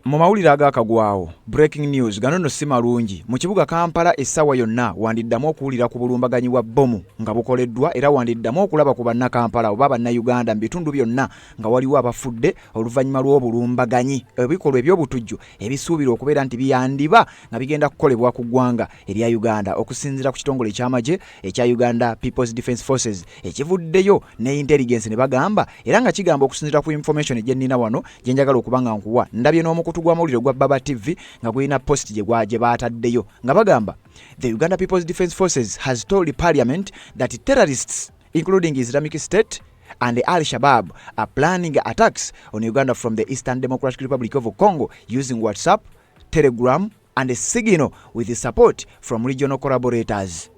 Mu mawulire agakagwawo, breaking news, gano nno si malungi. Mu kibuga Kampala essaawa yonna wandiddamu okuwulira ku bulumbaganyi bwa bbomu nga bukoleddwa, era wandiddamu okulaba ku Bannakampala oba Bannayuganda mu bitundu byonna nga waliwo abafudde oluvannyuma lw'obulumbaganyi, ebikolwa eby'obutujju ebisuubirwa okubeera nti byandiba nga bigenda kukolebwa ku ggwanga erya Uganda. Okusinziira ku kitongole eky'amagye ekya Uganda People's Defence Forces ekivuddeyo ne intelligence ne bagamba, era nga kigamba okusinziira ku information gye nnina wano gye njagala okuba nga nkuwa, ndabye n'omukutu gw'amawulire ogwa Baba TV nga gulina post gye baataddeyo nga bagamba, "The Uganda People's Defence Forces has told Parliament that terrorists, including Islamic State and Al Shabaab, are planning attacks on Uganda from the Eastern Democratic Republic of Congo using WhatsApp, Telegram and Signal with the support from regional collaborators."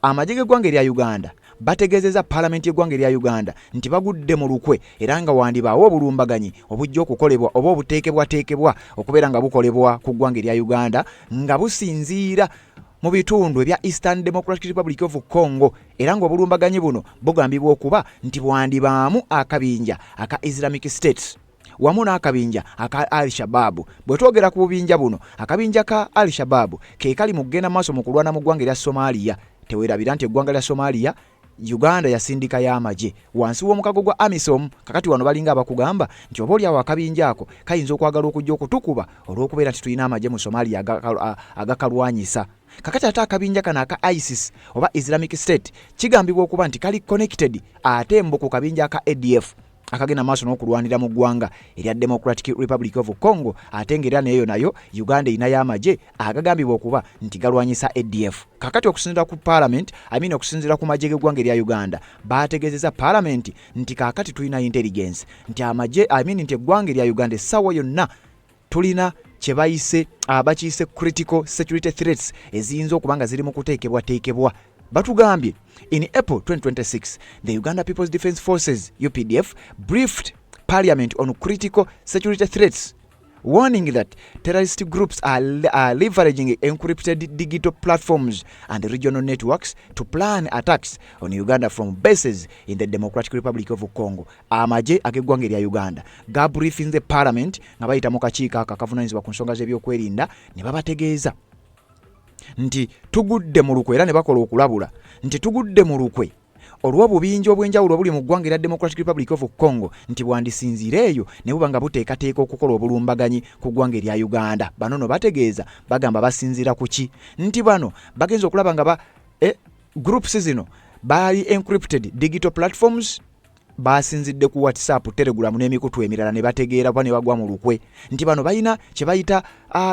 Amagye g'eggwanga erya Uganda bategeezezza Paalamenti y'eggwanga erya Uganda nti bagudde mu lukwe, era nga wandibaawo obulumbaganyi obujja okukolebwa oba obuteekebwateekebwa okubeera nga bukolebwa ku ggwanga erya Uganda nga businziira mu bitundu ebya Eastern Democratic Republic of Congo, era ng'obulumbaganyi buno bugambibwa okuba nti bwandibaamu akabinja aka Islamic State wamu n'akabinja aka Al Shababu. Bwe twogera ku bubinja buno, akabinja ka Al Shababu ke kali mu kugenda maaso mu kulwana mu ggwanga erya Somalia. Teweerabira nti eggwanga lya Somalia, Uganda yasindikayo amagye wansi w'omukago gwa AMISOM. Kakati wano balinga abakugamba nti oba oliawo akabinja ako kayinza okwagala okujja okutukuba olw'okubeera nti tulina amagye mu Somalia agakalwanyisa. Kakati ate akabinja kano aka ISIS oba Islamic State kigambibwa okuba nti kali connected ate mbu ku kabinja aka ADF akagenda maaso n'okulwanira mu ggwanga erya Democratic Republic of Congo, ate ng'era neeyo nayo Uganda erinayo amagye agagambibwa okuba nti galwanyisa ADF. Kakati okusinziira ku Parliament, I mean, okusinziira ku magye g'eggwanga erya Uganda, baategeezezza Parliament nti kaakati tulina intelligence nti amagye, I mean, nti eggwanga erya Uganda essaawa yonna tulina kye bayise, bakiyise critical security threats eziyinza okuba nga ziri mu kuteekebwateekebwa. Batugambye, "In April 2026, the Uganda People's Defence Forces, UPDF, briefed Parliament on critical security threats, warning that terrorist groups are leveraging encrypted digital platforms and regional networks to plan attacks on Uganda from bases in the Democratic Republic of Congo." Amagye ag'eggwanga erya Uganda gabriefinze Parliament nga bayita mu kakiiko ako akavunaanyizibwa ku nsonga z'ebyokwerinda, ne babategeeza nti tugudde mu lukwe, era ne bakola okulabula nti tugudde mu lukwe olw'obubinja obw'enjawulo obuli mu ggwanga erya Democratic Republic of Congo, nti bwandisinziira eyo ne buba nga buteekateeka okukola obulumbaganyi ku ggwanga erya Uganda. Bano no bategeeza, bagamba basinziira ku ki? Nti bano bagenza okulaba nga ba groups zino baali encrypted digital platforms, basinzidde ku WhatsApp, Telegram n'emikutu emirala ne bategeera oba ne bagwa mu lukwe nti bano balina kye bayita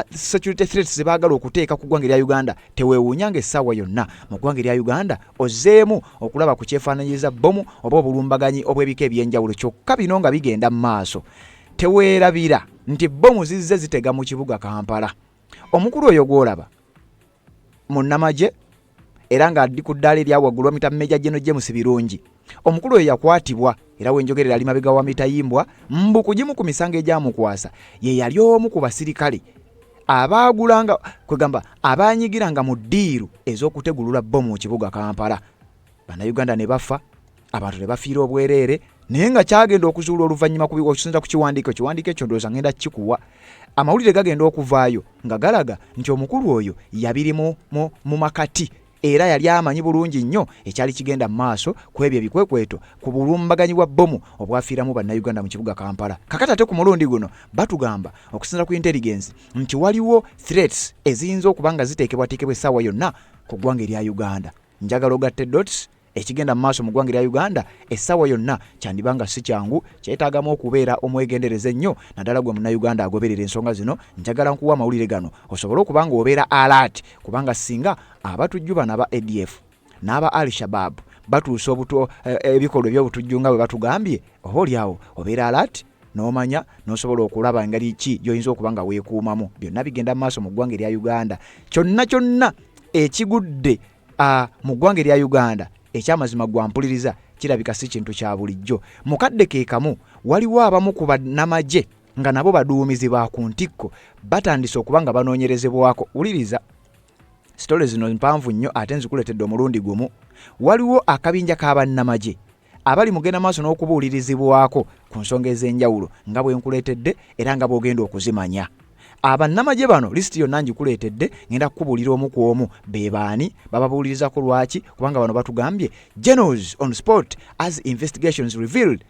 security threats ze baagala okuteeka ku ggwanga erya Uganda. Teweewuunya nga essaawa yonna mu ggwanga erya Uganda ozzeemu okulaba ku kyefaananyiriza bbomu oba obulumbaganyi obw'ebika ebyenjawulo. Kyokka bino nga bigenda mu maaso, teweerabira nti bbomu zizze zitega mu kibuga Kampala. Omukulu oyo gw'olaba munnamagye era ng'addi ku ddaala erya waggulu, bamuyita Major General James Birungi. Omukulu oyo yakwatibwa, era wenjogerera ali mabega wa mitayimbwa mbu ku gimu ku misango egyamukwasa ye yali omu ku basirikale abaagulanga, kwegamba abaanyigiranga mu ddiiru ez'okutegulula bbomu mu kibuga Kampala, Bannayuganda ne bafa, abantu ne bafiira obwereere. Naye nga kyagenda okuzuula oluvannyuma okusinziira ku kiwandiiko, kiwandiiko ekyo ndowooza ngenda kikuwa, amawulire gagenda okuvaayo nga galaga nti omukulu oyo yabiri mu makati, era yali amanyi bulungi nnyo ekyali kigenda mu maaso ku ebyo ebikwekweto ku bulumbaganyi bwa bbomu obwafiiramu Bannayuganda mu kibuga Kampala. Kakati ate ku mulundi guno batugamba okusinziira ku intelligence nti waliwo threats eziyinza okuba nga ziteekebwateekebwa essaawa yonna ku ggwanga erya Uganda. Njagala ogatte dots. Ekigenda mu maaso mu ggwanga erya Uganda essaawa yonna kyandiba nga si kyangu, kyetaagamu okubeera omwegendereza ennyo, naddala gwe Munnayuganda agoberera ensonga zino. Njagala nkuwa amawulire gano osobole okuba nga obeera alert, kubanga singa abatujju bano aba ADF n'aba Al Shabab batuusa ebikolwa ebyobutujju nga bwe batugambye, oba oliawo obeera alert n'omanya n'osobola okulaba engeri ki gy'oyinza okuba nga weekuumamu. Byonna bigenda mu maaso mu ggwanga erya Uganda. Kyonna kyonna ekigudde mu ggwanga erya Uganda, ekyamazima gwampuliriza, kirabika si kintu kya bulijjo. Mu kadde ke kamu waliwo abamu ku bannamagye nga nabo baduumizi ba ku ntikko batandise okuba nga banoonyerezebwako. Wuliriza story zino mpanvu nnyo, ate nzikuleetedde omulundi gumu. Waliwo akabinja k'abannamagye abali mugenda maaso n'okubuulirizibwako ku nsonga ez'enjawulo nga bwe nkuleetedde era nga bw'ogenda okuzimanya. Abannamagye bano lisiti yonna ngikuleetedde, ngenda kukubuulira omu ku omu be baani, bababuulirizako lwaki, kubanga bano batugambye generals on spot as investigations revealed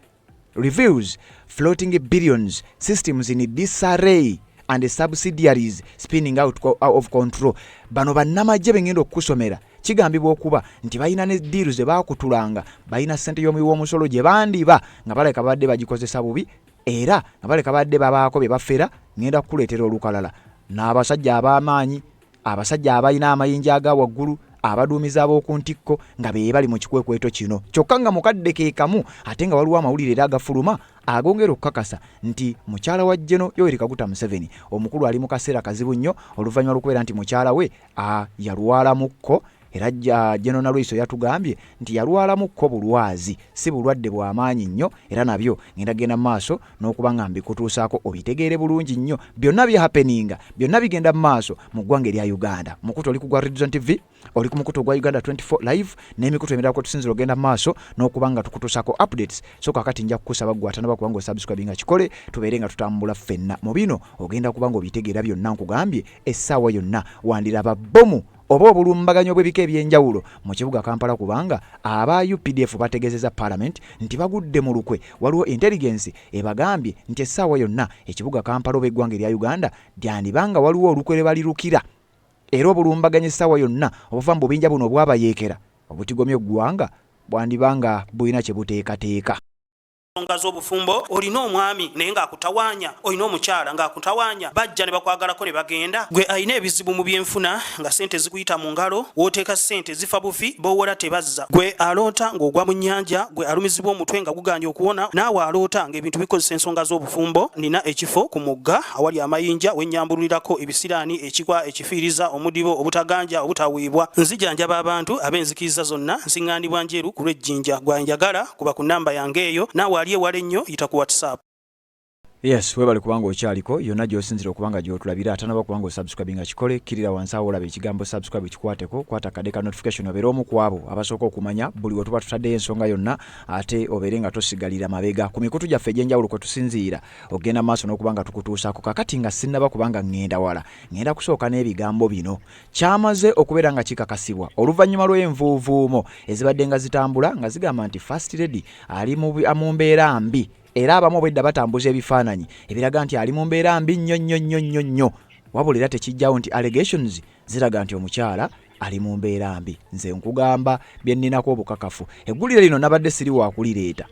reveals floating billions systems in disarray and subsidiaries spinning out of control. Bano bannamagye bengenda okukusomera kigambibwa okuba nti balina ne ddiiru ze baakutulanga, balina ssente y'omuwi w'omusolo gye bandiba nga balabika babadde bagikozesa bubi era nga baleka badde babaako bye bafera. Ŋŋenda kukuleetera olukalala n'abasajja ab'amaanyi, abasajja abalina amayinja aga waggulu, abaduumizi ab'oku ntikko nga be bali mu kikwekweto kino. Kyokka nga mu kadde ke kamu ate nga waliwo amawulire era agafuluma agongera okukakasa nti mukyala wa Geno Yoweri Kaguta Museveni omukulu ali mu kaseera kazibu nnyo oluvannyuma lw'okubeera nti mukyala we yalwalamukko. Era General Nalweyiso yatugambye nti yalwalamukko bulwazi, si bulwadde bwa maanyi nnyo, era nabyo ngenda genda mu maaso n'okuba nga mbikutuusaako obitegeere bulungi nnyo. Byonna bihappeninga, byonna bigenda mu maaso mu ggwanga erya Uganda. Mukutu oli ku gwa Red Zone TV, oli ku mukutu ogwa Uganda 24 Live n'emikutu emirala kwe tusinzira ogenda mu maaso n'okuba nga tukutuusaako updates. So kaakati nja kukusaba ggwe atanaba kuba nga osubscribinga kikole, tubeere nga tutambula ffenna mu bino, ogenda kuba nga obitegeera byonna. Nkugambye essaawa yonna wandiraba bbomu oba obulumbaganyi obw'ebika eby'enjawulo mu kibuga Kampala, kubanga aba UPDF bategeezezza Palamenti nti bagudde mu lukwe. Waliwo intelligence ebagambye nti essaawa yonna ekibuga Kampala oba eggwanga erya Uganda lyandiba nga waliwo olukwe lwe balirukira, era obulumbaganyi essaawa yonna obuva mu bubinja buno obwabayeekera obutigomya eggwanga bwandiba nga bulina kye buteekateeka. Ensonga z'obufumbo, olina omwami naye ng'akutawaanya, olina omukyala ng'akutawaanya, bajja ne bakwagalako ne bagenda. Gwe alina ebizibu mu byenfuna nga ssente zikuyita mu ngalo, w'oteeka ssente zifa bufi, b'owola tebazza. Gwe aloota ng'ogwa mu nnyanja, gwe alumizibwa omutwe nga gugaanye okuwona, naawe aloota ng'ebintu bikozesa ensonga z'obufumbo, nnina ekifo ku mugga awali amayinja we nnyambululirako ebisiraani, ekikwa, ekifiiriza, omudibo, obutaganja, obutaweebwa. Nzijanjaba abantu ab'enzikiriza zonna, nsiŋŋaanibwa Njeru ku lw'e Jinja. Gwe anjagala kuba ku nnamba yange eyo, naawe ali ewala ennyo yita ku WhatsApp. Yes, webale kubanga okyaliko yonna gy'osinzira okuba nga gy'otulabira. Atanaba kuba nga osubscribinga kikole, kkirira wansi awo olaba ekigambo subscribe kikwateko, kwata akade ka notification obeere omu ku abo abasooka okumanya buli we tuba tutaddeyo ensonga yonna, ate obeere nga tosigalira mabega ku mikutu gyaffe egy'enjawulo kwe tusinziira okugenda mu maaso n'okuba nga tukutuusaako. Kakati nga sinnaba kuba nga ŋŋenda wala, ŋŋenda kusooka n'ebigambo bino. Kyamaze okubeera nga kikakasibwa oluvannyuma lw'envuuvuumo ezibadde nga zitambula nga zigamba nti First Lady ali mu mbeera mbi, era abamu obwedda batambuza ebifaananyi ebiraga nti ali mu mbeera mbi nnyo nnyo nnyo nnyo nnyo, wabula era tekijjawo nti allegations ziraga nti omukyala ali mu mbeera mbi. Nze nkugamba bye nninako obukakafu. Eggulire lino nabadde siri wakulireeta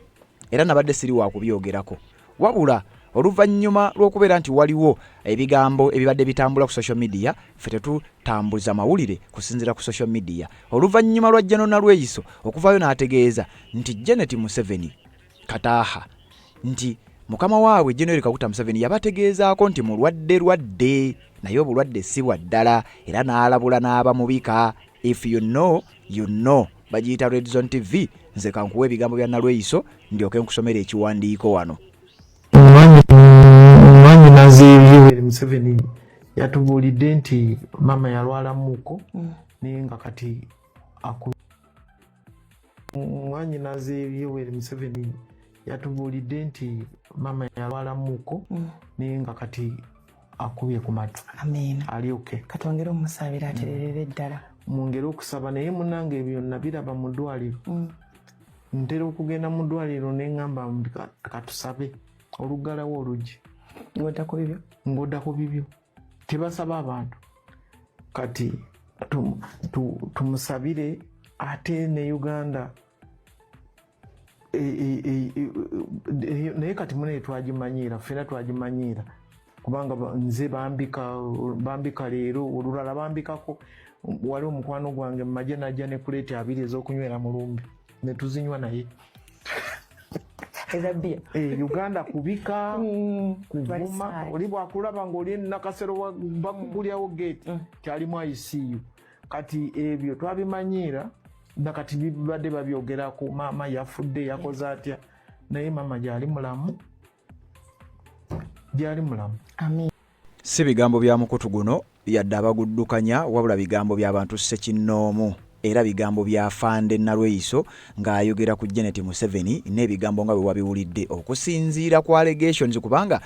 era nabadde siri wakubyogerako, wabula oluvannyuma lw'okubeera nti waliwo ebigambo ebibadde bitambula ku social media, ffe tetutambuza mawulire kusinziira ku social media, oluvannyuma lwa General Nalweyiso okuvaayo n'ategeeza nti Janet Museveni Kataaha nti mukama waabwe General Kaguta Museveni yabategeezaako nti mulwadde lwadde naye obulwadde si bwa ddala, era n'alabula n'abamubika. If you know, you know. Bagiyita Red Zone TV. Nze kankuwa ebigambo bya Nalweyiso ndyoke nkusomera ekiwandiiko wano. Mwanyinaze Yoweri Museveni yatubuulidde nti maama yalwalamuuko naye nga kati aku Mwanyinaze Yoweri Museveni yatubuulidde nti maama yalwalamuuko naye nga kati akubye ku matu. Amiina. Ali okay. Katwongere omusabira atererere ddala. Mwongere okusaba, naye munange ebyo nabiraba mu ddwaliro. Ntera okugenda mu ddwaliro neŋŋamba katusabe, oluggalawo oluggi. Ng'odda ku bibyo. Ng'odda ku bibyo, tebasaba abantu. Kati tumusabire ate ne Uganda naye kati munaye twagimanyiira, ffena twagimanyiira, kubanga nze bambika leero, olulala bambikako. Wali omukwano gwange mumagye najja ne kuleeta 20 ez'okunywera mu lumbe ne tuzinywa naye. Eza bbiya. Uganda kubika, kuvuma, oli bwakulaba ng'oli Nakasero bakugulyawo gate kyalimu ICU. Kati ebyo twabimanyiira, nakati bibadde babyogerako, maama yafudde, yakoze atya, naye maama gyali mulamu, gyali mulamu. Amiina. Si bigambo bya mukutu guno yadde abaguddukanya, wabula bigambo by'abantu ssekinnoomu, era bigambo bya Fande Nalweyiso ng'ayogera ku Janet Museveni n'ebigambo nga bwe wabiwulidde okusinziira ku allegations, kubanga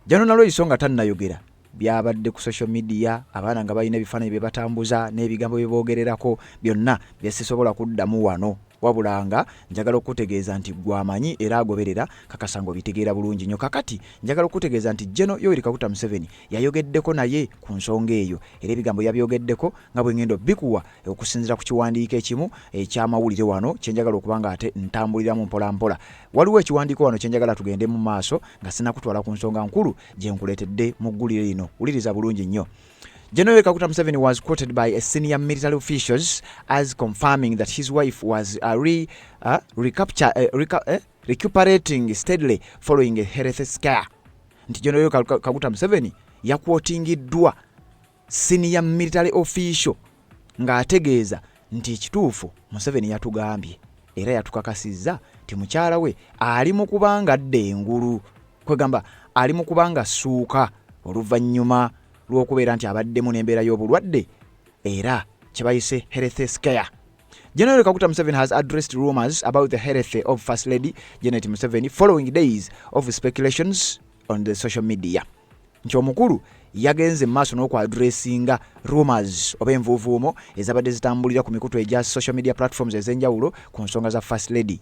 General Nalweyiso nga tannayogera Byabadde ku social media, abaana nga balina ebifaananyi bye batambuza n'ebigambo bye boogererako byonna bye sisobola kuddamu wano, wabula nga njagala okukutegeeza nti ggwe amanyi era agoberera, kakasa ng'obitegeera bulungi nnyo. Kakati njagala okukutegeeza nti General Yoweri Kaguta Museveni yayogeddeko naye ku nsonga eyo, era ebigambo yabyogeddeko nga bwe ngenda obikuwa okusinziira ku kiwandiiko ekimu eky'amawulire wano kye njagala okuba nga ate ntambuliramu mpola mpola. Waliwo ekiwandiiko wano kye njagala tugende mu maaso nga sinakutwala ku nsonga nkulu gye nkuleetedde mu ggulire lino. Wuliriza bulungi nnyo. General Kaguta Museveni was quoted by a senior military officials as confirming that his wife was recuperating steadily following a health scare. Nti General Kaguta Museveni yakwotingiddwa senior military official ng'ategeeza nti ekituufu Museveni yatugambye era yatukakasizza nti mukyala we ali mu kubanga adda engulu, kwegamba ali mu kubanga assuuka oluvannyuma lw'okubeera nti abaddemu n'embeera y'obulwadde era kye bayise health scare. General Kaguta Museveni has addressed rumors about the health of First Lady Janet Museveni following days of speculations on the social media. Nti omukulu yagenze mu maaso n'okwaddressinga rumors oba envuuvuumo ezabadde zitambulira ku mikutu egya social media platforms ez'enjawulo ku nsonga za First Lady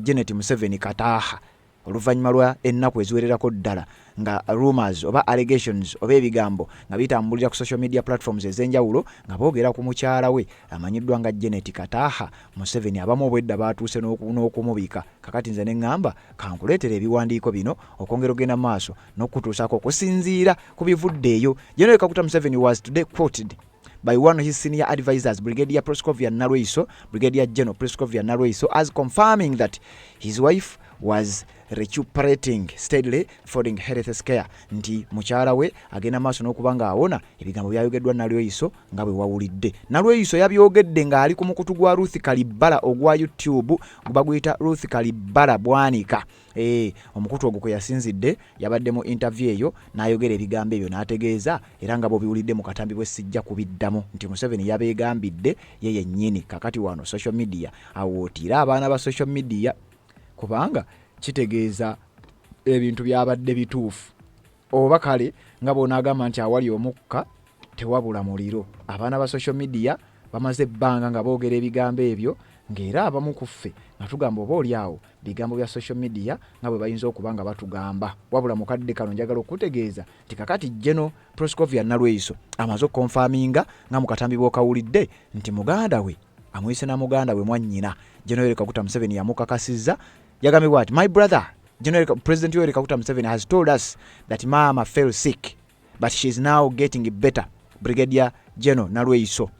Janet Museveni Kataaha, oluvannyuma lwa ennaku eziwererako ddala nga rumors oba allegations oba ebigambo nga bitambulira ku social media platforms ez'enjawulo nga boogera ku mukyala we amanyiddwa nga Janet Kataaha Museveni. Abamu obwedda baatuuse n'okumubika. Kakati nze ne ŋŋamba kankuleetera ebiwandiiko bino okwongera ogenda maaso n'okutuusaako okusinziira ku bivudde eyo. General Kaguta Museveni was today quoted by one of his senior advisors, Brigadier Proscovia Nalweyiso, Brigadier General Proscovia Nalweyiso, as confirming that his wife was recuperating steadily following health scare. Nti mukyala we agenda maaso n'okuba ng'awona. Ebigambo byayogeddwa Nalweyiso nga bwe wawulidde. Nalweyiso yabyogedde ng'ali ku mukutu gwa Ruth Kalibbala ogwa YouTube, baguyita Ruth Kalibbala Bwanika. Omukutu ogwo kwe yasinzidde, yabadde mu interview eyo n'ayogera ebigambo ebyo n'ategeeza, era nga bw'obiwulidde mu katambi bwe sijja kubiddamu, nti Museveni yabeegambidde ye yennyini. Kakati wano social media awootiira abaana ba social media, kubanga kitegeeza ebintu byabadde bituufu, oba kale nga bw'onaagamba nti awali omukka tewabula muliro. Abaana ba social media bamaze ebbanga nga boogera ebigambo ebyo, ng'era abamu ku ffe nga tugamba oba oli awo bigambo bya social media nga bwe bayinza okuba nga batugamba. Wabula mukadde kano njagala okutegeeza nti kakati General Proscovia Nalweyiso amaze okukonfaminga nga mu katambi bw'okawulidde nti muganda we amuyise na muganda we, mwannyina General Kaguta Museveni yamukakasizza. Yagambye bwati: "My brother General President Yoweri Kaguta Museveni has told us that mama fell sick, but she is now getting better." Brigadier General Nalweyiso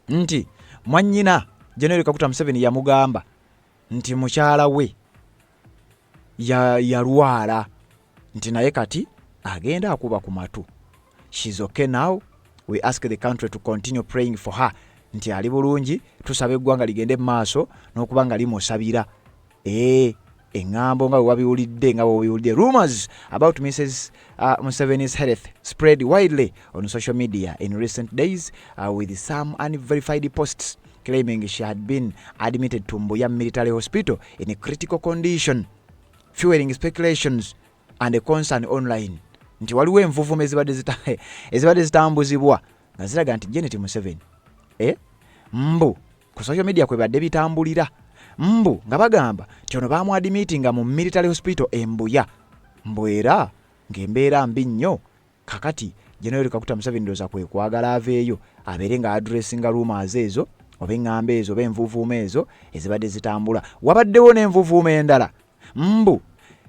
nti mwannyina General Kaguta Museveni yamugamba nti mukyala we yalwala, nti naye kati agenda akuba ku matu. "She's okay now. We ask the country to continue praying for her." Nti ali bulungi, tusaba eggwanga ligende mu maaso n'okuba nga limusabira. Ee, eŋŋambo nga bwe wabiwulidde, nga bwe Rumors about Mrs Museveni's health spread widely on social media in recent days, with some unverified posts claiming she had been admitted to Mbuya Military Hospital in a critical condition, fueling speculations and a concern online. Nti waliwo envuvumo ezibadde zitambuzibwa nga ziraga nti Janet Museveni, mbu ku social media kwe badde bitambulira, mbu nga bagamba nti ono bamwadimitinga mu military hospital Embuya, mbu era ng'embeera mbi nnyo. Kakati General Kaguta Museveni ndowooza kwe kwagala aveeyo abeere nga addressinga rumors ezo oba eŋŋambo ezo oba envuuvuumo ezo ezibadde zitambula. Wabaddewo n'envuuvuumo endala, mbu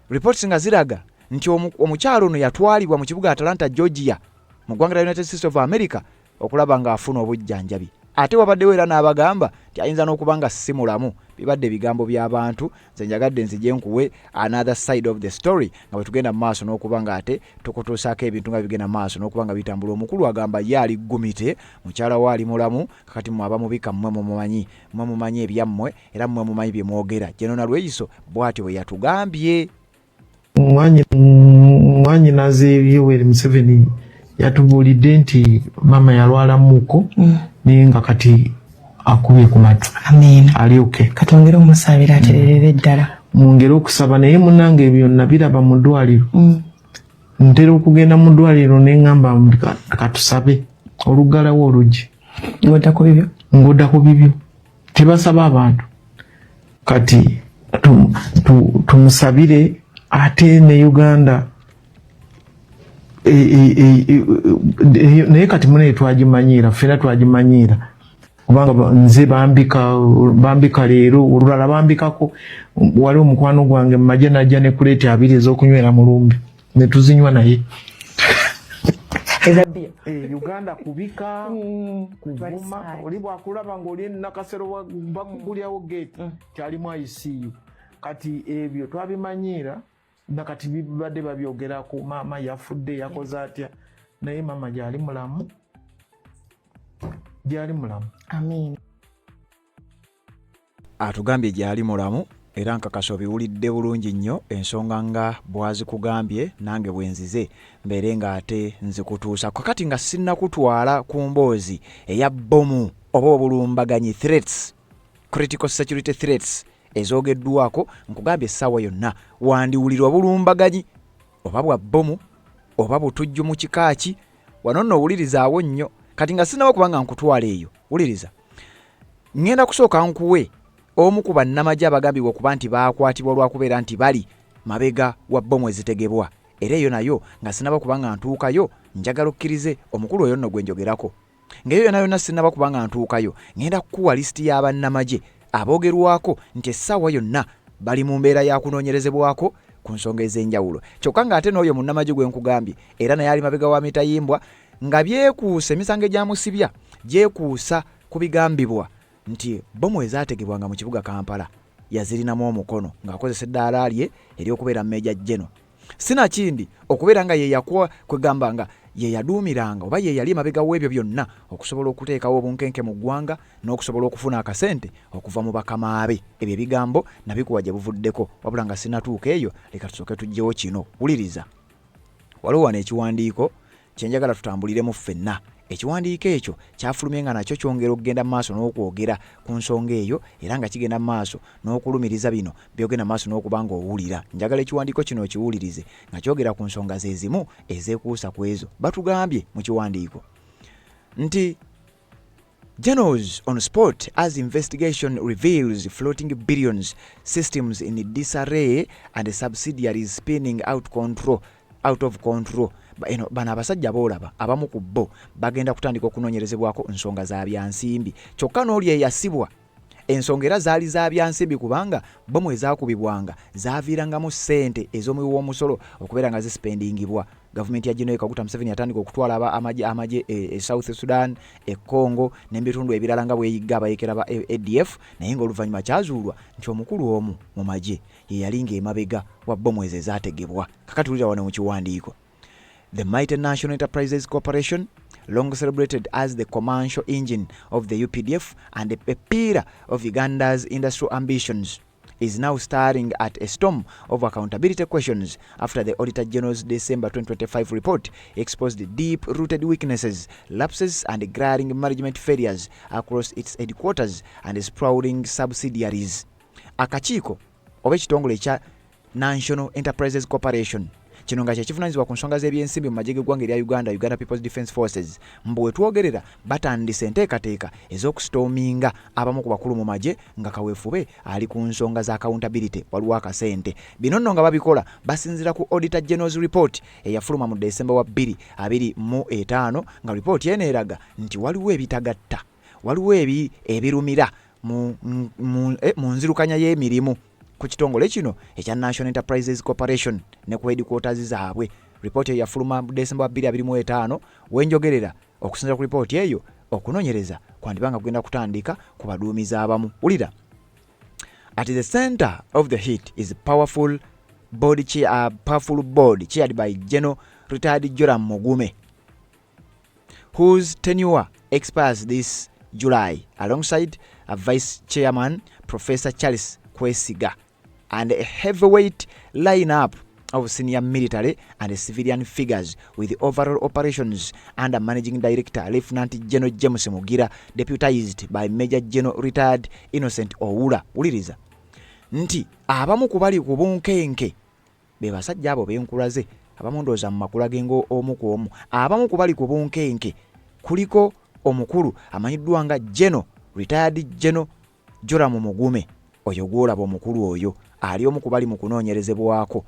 reports nga ziraga nti omukyalo ono yatwalibwa mu kibuga Atlanta, Georgia, mu ggwanga lya United States of America okulaba ng'afuna obujjanjabi. Ate wabaddewo era n'abagamba nti ayinza n'okuba nga si mulamu. Bibadde ebigambo by'abantu. Nze njagadde nzije nkuwe another side of the story nga bwe tugenda mu maaso n'okuba nga ate tukutuusaako ebintu nga bigenda mu maaso n'okuba nga bitambula. Omukulu agamba ye ali gumite, mukyala we ali mulamu. Kakati mmwe abamubika, mmwe mumumanyi, mmwe mumanyi ebyammwe era mmwe mumanyi bye mwogera. General Nalweyiso bw'atyo bwe yatugambye. Mwanyinaze Yoweri Museveni yatubuulidde nti maama yalwalamuuko, naye nga kati akubye ku matu. Amiina. Ali okay. Katwongere omusabira atererere ddala. Mwongere okusaba, naye munange ebyo nabiraba mu ddwaliro. Ntera okugenda mu ddwaliro ne ŋŋamba, "Katusabe oluggalawo oluggi." Ng'odda ku bibyo. Ng'odda ku bibyo, tebasaba abantu. Kati tumusabire ate ne Uganda naye kati munaye twagimanyiira, ffena twagimanyiira, kubanga nze bambika leero, olulala bambikako. Wali omukwano gwange mumajje najja ne kuleeti 20 ez'okunywera mu lumbe, ne tuzinywa naye. Eza bbiya. Uganda kubika, kuvuma. Oli bwakulaba ng'oli Nakasero, bakugulyawo gate kyalimu ICU. Kati ebyo twabimanyiira, nakati bibadde babyogerako, maama yafudde, yakoze atya, naye maama gyali mulamu, gyali mulamu. Amiina. Atugambye gyali mulamu, era nkakasa obiwulidde bulungi nnyo ensonga nga bw'azikugambye, nange bwe nzize mbeere ng'ate nzikutuusa. Kakati nga sinnakutwala ku mboozi eya bbomu oba obulumbaganyi, threats, critical security threats ezoogeddwako, nkugambye essaawa yonna wandiwulira obulumbaganyi oba bwa bbomu oba butujju mu kika ki. Wano nno owulirizaawo nnyo. Kati nga sinnaba kuba nga nkutwala eyo, wuliriza, ŋŋenda kusooka nkuwe omu ku bannamagye abagambibwa okuba nti baakwatibwa lwakubeera nti bali mabega wa bbomu ezitegebwa. Era eyo nayo nga sinaba kuba nga ntuukayo, njagala okkirize omukulu oyo nno gwe njogerako. Ng'eyo yonna yonna sinnaba kuba nga ntuukayo, ŋŋenda kukuwa lisiti y'abannamagye aboogerwako nti essaawa yonna bali mu mbeera ya kunoonyerezebwako ku nsonga ez'enjawulo. Kyokka ng'ate n'oyo munnamagye gwe nkugambye era naye ali mabega wa mitayimbwa, nga byekuusa emisango egyamusibya gyekuusa ku bigambibwa nti bbomu ezaategebwanga mu kibuga Kampala yazirinamu omukono ng'akozesa eddaala lye ery'okubeera Major General, sinakindi okubeera nga ye yakuwa, kwegamba nga ye yaduumiranga oba ye yali emabega w'ebyo byonna okusobola okuteekawo obunkenke mu ggwanga n'okusobola okufuna akasente okuva mu bakamaabe. Ebyo ebigambo nabikuwa gye buvuddeko, wabula nga sinatuuka eyo, leka tusooke tuggyewo kino. Wuliriza, waliwo wano ekiwandiiko kyenjagala tutambuliremu ffenna. Ekiwandiiko ekyo kyafulumye nga nakyo kyongera okugenda mu maaso n'okwogera ku nsonga eyo, era nga kigenda mu maaso n'okulumiriza bino byogenda mu maaso n'okuba ng'owulira. Njagala ekiwandiiko kino okiwulirize nga kyogera ku nsonga ze zimu ezeekuusa ku ezo. Batugambye mu kiwandiiko nti, "Generals on spot as investigation reveals floating billions, systems in disarray and subsidiaries spinning out of control." Eno bano abasajja boolaba, abamu ku bo bagenda kutandika okunoonyerezebwako nsonga za byansimbi. Kyokka n'oli eyasibwa, ensonga era zaali za byansimbi, kubanga bomu ezaakubibwanga zaaviirangamu ssente ez'omuwi w'omusolo okubeera nga zisipendingibwa. Gavumenti ya General Kaguta Museveni yatandika okutwala amagye e South Sudan, e Congo n'ebitundu ebirala nga bweyigga abayekera ba ADF, naye ng'oluvannyuma kyazuulwa nti omukulu omu mu magye ye yali ng'emabega wa bomu ezo ezaategebwa. Kakati wulira wano mu kiwandiiko: "The mighty National Enterprises Corporation, long celebrated as the commercial engine of the UPDF and a pillar of Uganda's industrial ambitions, is now staring at a storm of accountability questions after the Auditor General's December 2025 report exposed deep-rooted weaknesses, lapses and glaring management failures across its headquarters and sprawling subsidiaries." Akakiiko oba ekitongole ekya National Enterprises Corporation kino nga kyekivunaanyizibwa ku nsonga z'ebyensimbi mu magye g'eggwanga erya Uganda, Uganda People's Defence Forces, mbu we twogerera batandise enteekateeka ez'okusitoominga abamu ku bakulu mu magye nga kaweefube ali ku nsonga za accountability. Waliwo akasente. Bino nno nga babikola basinziira ku Auditor General's report eyafuluma mu Desemba wa 2025, nga ripooti eno eraga nti waliwo ebitagatta, waliwo ebirumira mu nzirukanya y'emirimu ku kitongole kino ekya National Enterprises Corporation ne ku headquarters zaabwe. Ripooti eyo yafuluma mu Desemba wa 2025. Wenjogerera, okusinziira ku ripooti eyo, okunoonyereza kwandiba nga kugenda kutandika ku baduumizi abamu. Wulira: "At the center of the heat is powerful board chaired by General retired Joram Mugume, whose tenure expires this July, alongside a vice chairman, Professor Charles Kwesiga, and a heavyweight lineup of senior military and civilian figures, with overall operations under Managing Director Lieutenant General James Mugira, deputized by Major General retired Innocent Oula." Wuliriza nti abamu ku bali ku bunkenke be basajja abo benkulaze Abamu ndowooza mu makula ge omu ku omu. Abamu ku bali ku bunkenke kuliko omukulu amanyiddwa nga General, retired General Joram Mugume. Oyo gw'olaba omukulu oyo ali omu ku bali mu kunoonyerezebwako.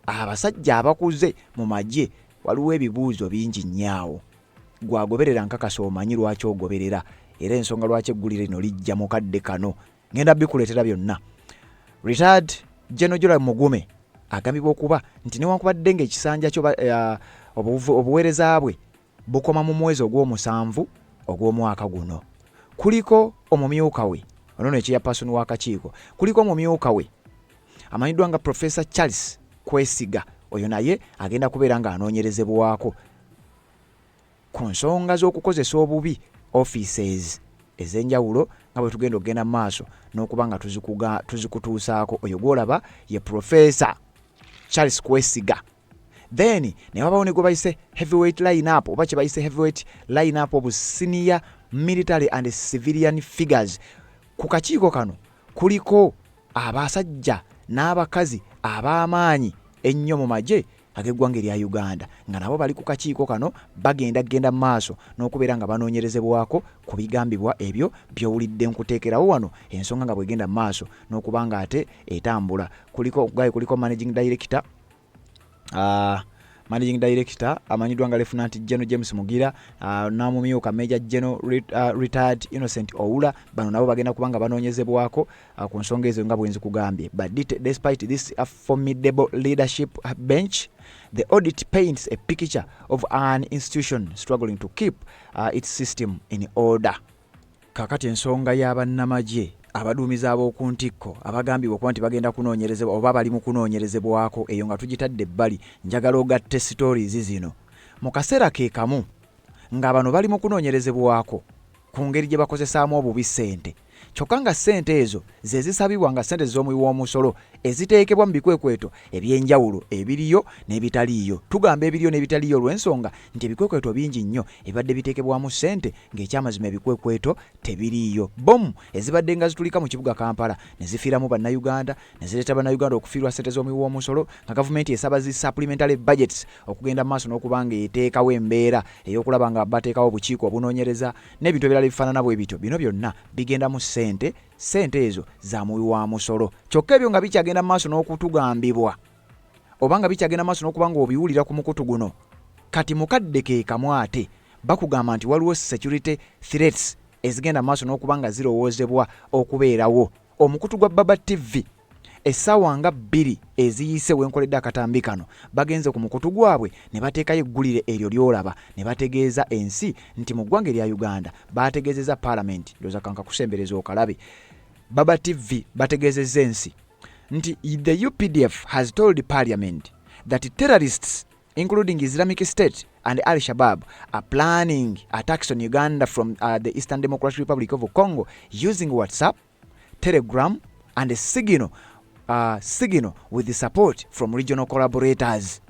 Abasajja abakuze mu magye, waliwo ebibuuzo bingi nnyo awo. Gwagoberera, nkakasa omanyi lwaki ogoberera era ensonga lwaki eggulire lino lijja mu kadde kano. Ngenda bikuleetera byonna. Retired General Joram Mugume agambibwa okuba nti newankubadde ng'ekisanja kyo obuweereza bwe bukoma mu mwezi ogw'omusanvu ogw'omwaka guno, kuliko omumyuka we ono no chairperson w'akakiiko, kuliko omumyuka we amanyiddwa nga Professor Charles Kwesiga. Oyo naye agenda kubeera ng'anoonyerezebwako ku nsonga z'okukozesa obubi offices ez'enjawulo, nga bwe tugenda okugenda mu maaso n'okuba nga tuzikutuusaako. Oyo gw'olaba ye Professor Charles Kwesiga. Then ne wabawo ne gwe bayise heavyweight line up, oba kye bayise heavyweight line up of senior military and civilian figures. Ku kakiiko kano kuliko abasajja n'abakazi ab'amaanyi ennyo mu magye ag'eggwanga erya Uganda, nga nabo bali ku kakiiko kano, bagenda genda mu maaso n'okubeera nga banoonyerezebwako ku bigambibwa ebyo by'owulidde. Nkuteekerawo wano ensonga nga bwegenda mu maaso n'okuba nga ate etambula. Kuliko gaye, kuliko managing director amanyiddwa nga Lieutenant General James Mugira, n'amumyuka Major General retired Innocent Oula. Bano nabo bagenda kuba nga banoonyezebwako ku nsonga ezo nga bwenzikugambye. But despite this formidable leadership bench, the audit paints a picture of an institution struggling to keep its system in order. Kakati ensonga y'abannamagye abaduumizi ab'oku ntikko abagambibwa okuba nti bagenda kunoonyerezebwa oba bali mu kunoonyerezebwako, eyo nga tugitadde ebbali, njagala ogatte stories zino. Mu kaseera ke kamu nga bano bali mu kunoonyerezebwako ku ngeri gye bakozesaamu obubi ssente, kyokka nga ssente ezo ze zisabibwa nga ssente z'omuwi w'omusolo eziteekebwa mu bikwekweto ebyenjawulo ebiriyo n'ebitaliiyo. Tugamba ebiriyo n'ebitaliiyo olw'ensonga nti ebikwekweto bingi nnyo ebibadde biteekebwamu ssente ng'ekyamazima ebikwekweto tebiriiyo. Bomu ezibadde nga zitulika mu kibuga Kampala ne zifiiramu Bannayuganda, ne zireeta Bannayuganda okufiirwa ssente z'omuwi w'omusolo, nga gavumenti esaba zi supplementary budgets okugenda mu maaso n'okuba nga eteekawo embeera ey'okulaba nga bateekawo obukiiko obunoonyereza n'ebintu ebirala ebifaanana bwe bityo. Bino byonna bigendamu ssente, ssente ezo za muwi wa musolo. Kyokka ebyo nga bikyagenda mu maaso n'okutugambibwa oba nga bikyagenda mu maaso n'okuba nga obiwulira ku mukutu guno, kati mukadde ke kamu ate bakugamba nti waliwo security threats ezigenda mu maaso n'okuba nga zirowoozebwa okubeerawo. Omukutu gwa Baba TV, essaawa nga 2 eziyise wenkoledde akatambi kano, bagenze ku mukutu gwabwe ne bateekayo eggulire eryo ly'olaba, ne bategeeza ensi nti mu ggwanga erya Uganda bategeezezza paalamenti. Ndowooza kankakusembereza okalabe. Baba TV bategeezezza ensi nti the UPDF has told parliament that terrorists, including Islamic State and Al Shabaab, are planning attacks on Uganda from the Eastern Democratic Republic of Congo using WhatsApp, Telegram and Signal with the support from regional collaborators.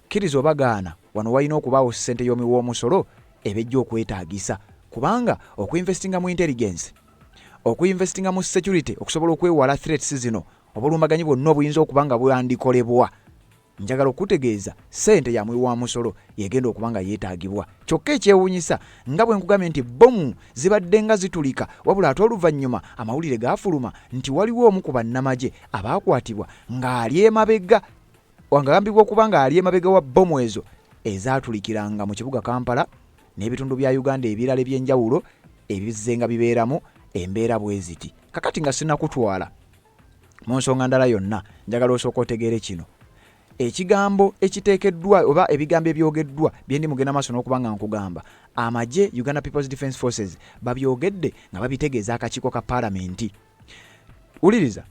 Kkiriza obagaana, wano walina okubaawo ssente y'omuwi w'omusolo ebejja okwetaagisa, kubanga okuinvestinga mu intelligence, okuinvestinga mu security, okusobola okwewala threats zino, obulumbaganyi bwonna obuyinza okuba nga bwandikolebwa, njagala okutegeeza ssente ya muwi wa musolo yegenda okuba nga yeetaagibwa. Kyokka ekyewuunyisa, nga bwe nkugambye nti bomu zibadde nga zitulika, wabula ate oluvannyuma amawulire gaafuluma nti waliwo omu ku bannamagye abaakwatibwa ng'ali emabega, ng'agambibwa okuba ng'ali emabega wa bomu ezo ezaatulikiranga mu kibuga Kampala n'ebitundu bya Uganda ebirala ebyenjawulo ebizze nga bibeeramu embeera bwe ziti. Kakati nga sinnakutwala mu nsonga ndala yonna, njagala osooka otegeere kino ekigambo ekiteekeddwa oba ebigambo ebyogeddwa bye ndi mugenda maaso n'okuba nga nkugamba. Amagye, Uganda People's Defence Forces, babyogedde nga babitegeeza akakiiko ka paalamenti. Wuliriza: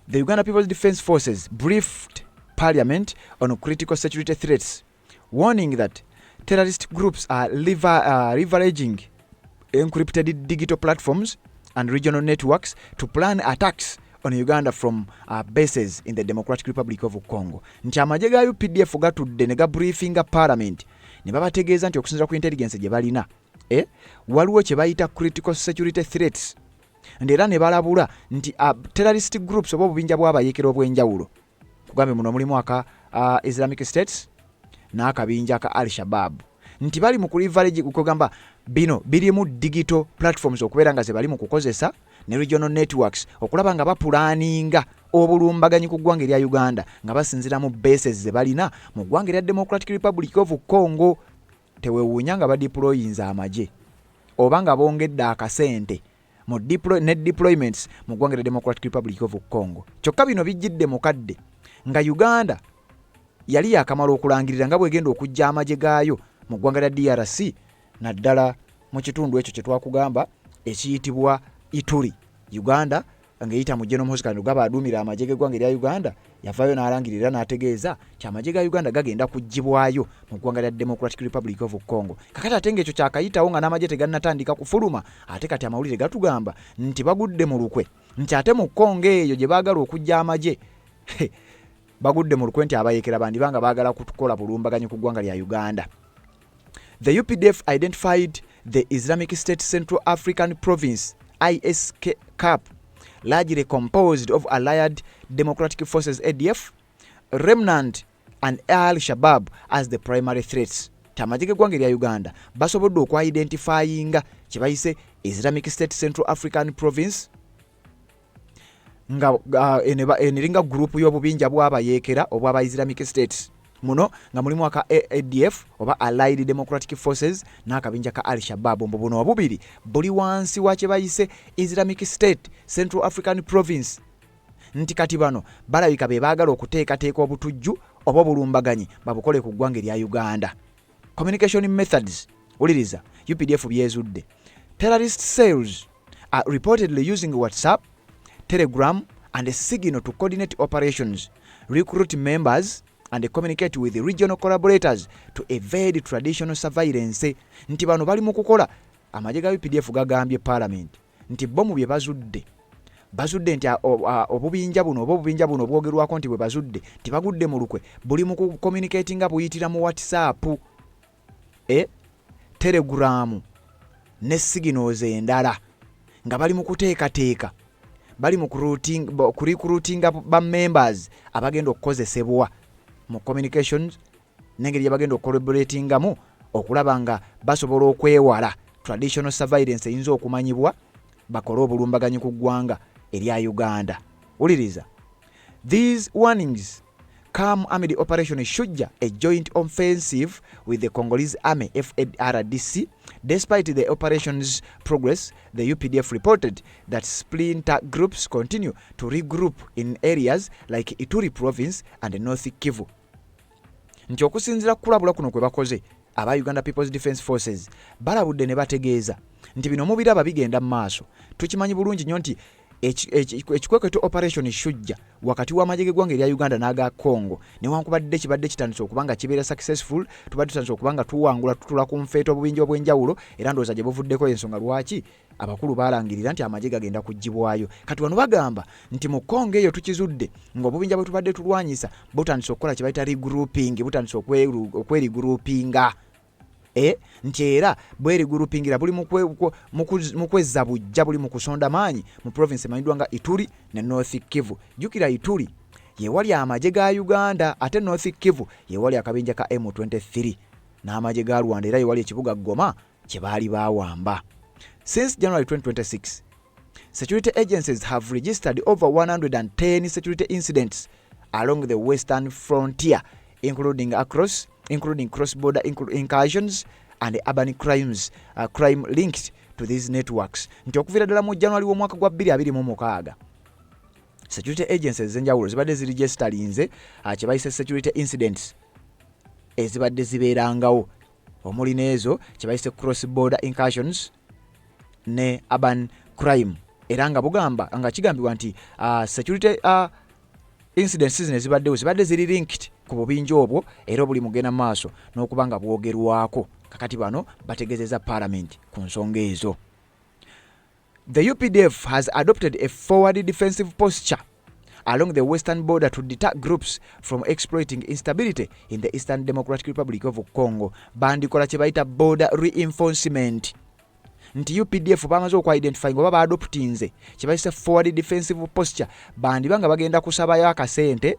the Uganda People's Defence Forces briefed parliament on critical security threats, warning that terrorist groups are leveraging encrypted digital platforms and regional networks to plan attacks on Uganda from bases in the Democratic Republic of Congo. Nti amagye ga UPDF gatudde ne gabriefinga parliament ne babategeeza nti okusinziira ku intelligence gye balina, waliwo kye bayita critical security threats, nti era ne balabula nti terrorist groups oba obubinja bw'abayeekera obw'enjawulo. Kugambye muno mulimu aka Islamic States n'akabinja ka Al Shabab, nti bali mu kuleverage, kugamba bino birimu digital platforms okubeera nga ze bali mu kukozesa ne regional networks okulaba nga bapulaninga obulumbaganyi ku ggwanga erya Uganda nga basinziira mu bases ze balina mu ggwanga erya Democratic Republic of Congo. Tewewuunya nga badeployinze amagye oba nga bongedde akasente mu ne deployments mu ggwanga erya Democratic Republic of Congo. Kyokka bino bijjidde mu kadde nga Uganda yali yakamala okulangirira nga bwegenda okujja amagye gaayo mu ggwanga lya DRC, naddala mu kitundu ekyo kye twakugamba ekiyitibwa Ituri. Uganda ng'eyita mu General Muhoozi Kainerugaba aduumira amagye g'eggwanga erya Uganda yavaayo n'alangirira n'ategeeza nti amagye ga Uganda gagenda kuggyibwayo mu ggwanga lya Democratic Republic of Congo. Kakati ate ng'ekyo kyakayitawo nga n'amagye tegannatandika kufuluma, ate kati amawulire gatugamba nti bagudde mu lukwe nti ate mu Congo eyo gye baagala okuggya amagye bagudde mu lukwe nti abayeekera bandiba nga baagala kutukola bulumbaganyi ku ggwanga lya Uganda. The UPDF identified the Islamic State Central African Province, ISCAP, largely composed of Allied Democratic Forces, ADF, Remnant and Al Shabab as the primary threats. Amagye g'eggwanga erya Uganda basobodde okwidentifyinga kye bayise Islamic State Central African Province nga eno eringa gurupu y'obubinja bw'abayeekera obw'aba Islamic States, muno nga mulimu aka ADF oba Allied Democratic Forces n'akabinja ka Al Shabab. Mbu buno obubiri buli wansi wa kye bayise Islamic State Central African Province, nti kati bano balabika be baagala okuteekateeka obutujju oba obulumbaganyi babukole ku ggwanga erya Uganda. Communication methods, wuliriza, UPDF byezudde: terrorist cells are reportedly using WhatsApp, Telegram and Signal to coordinate operations, recruit members and communicate with regional collaborators to evade traditional surveillance. Nti bano bali mu kukola, amagye ga UPDF gagambye Parliament nti bo mu bye bazudde, bazudde nti obubinja buno oba obubinja buno obwogerwako nti bwe bazudde nti bagudde mu lukwe buli mu kucommunicatinga buyitira mu WhatsApp, Telegram ne signals endala, nga bali mu kuteekateeka, bali mu kurecruitinga ba members abagenda okukozesebwa mu communications n'engeri gye bagenda okucollaboratingamu okulaba nga basobola okwewala traditional surveillance eyinza okumanyibwa bakole obulumbaganyi ku ggwanga erya Uganda. Wuliriza, these warnings come amid Operation Shujja, a joint offensive with the Congolese Army, FARDC. Despite the operation's progress, the UPDF reported that splinter groups continue to regroup in areas like Ituri Province and North Kivu. Nti okusinziira ku kulabula kuno kwe bakoze, aba Uganda People's Defence Forces balabudde ne bategeeza nti bino mubiraba bigenda mu maaso. Tukimanyi bulungi nnyo nti ekikwekweto Operation Shujja wakati w'amagye g'eggwanga erya Uganda n'aga Congo, newankubadde kibadde kitandise okuba nga kibeera successful, tubadde tutandise okuba nga tuwangula, tutula ku nfeeta obubinja obw'enjawulo, era ndowooza gye buvuddeko ensonga lwaki abakulu balangirira nti amagye gagenda kuggyibwayo. Kati wano bagamba nti mu Congo eyo tukizudde ng'obubinja bwe tubadde tulwanyisa butandise okukola kye bayita regrouping, butandise okweregroupinga, nti era bweregroupingira buli mu kwezza bujja, buli mu kusonda maanyi mu province emanyiddwa nga Ituri ne North Kivu. Jjukira Ituri yewali amagye ga Uganda, ate North Kivu yewali akabinja ka M23 n'amagye ga Rwanda, era yewali ekibuga Goma kye baali bawamba. Since January 2026, security agencies have registered over 110 security incidents along the western frontier, including cross-border incursions and urban crime linked to these networks. Nti okuviira ddala mu January w'omwaka gwa 2026, security agencies ez'enjawulo zibadde ziregisterinze kye bayise security incidents ezibadde zibeerangawo, omuli n'ezo kye bayise cross border incursions ne urban crime, era nga bugamba nga kigambibwa nti security incidents zino ezibaddewo zibadde ziri linked ku bubinja obwo era obuli mugenda mu maaso n'okuba nga bwogerwako. Kakati bano bategeezezza Parliament ku nsonga ezo. The UPDF has adopted a forward defensive posture along the western border to deter groups from exploiting instability in the Eastern Democratic Republic of Congo. Bandikola kye bayita border reinforcement, nti UPDF bamaze okuidentifying oba baadoptinze kye bayise forward defensive posture, bandiba nga bagenda kusabayo akasente.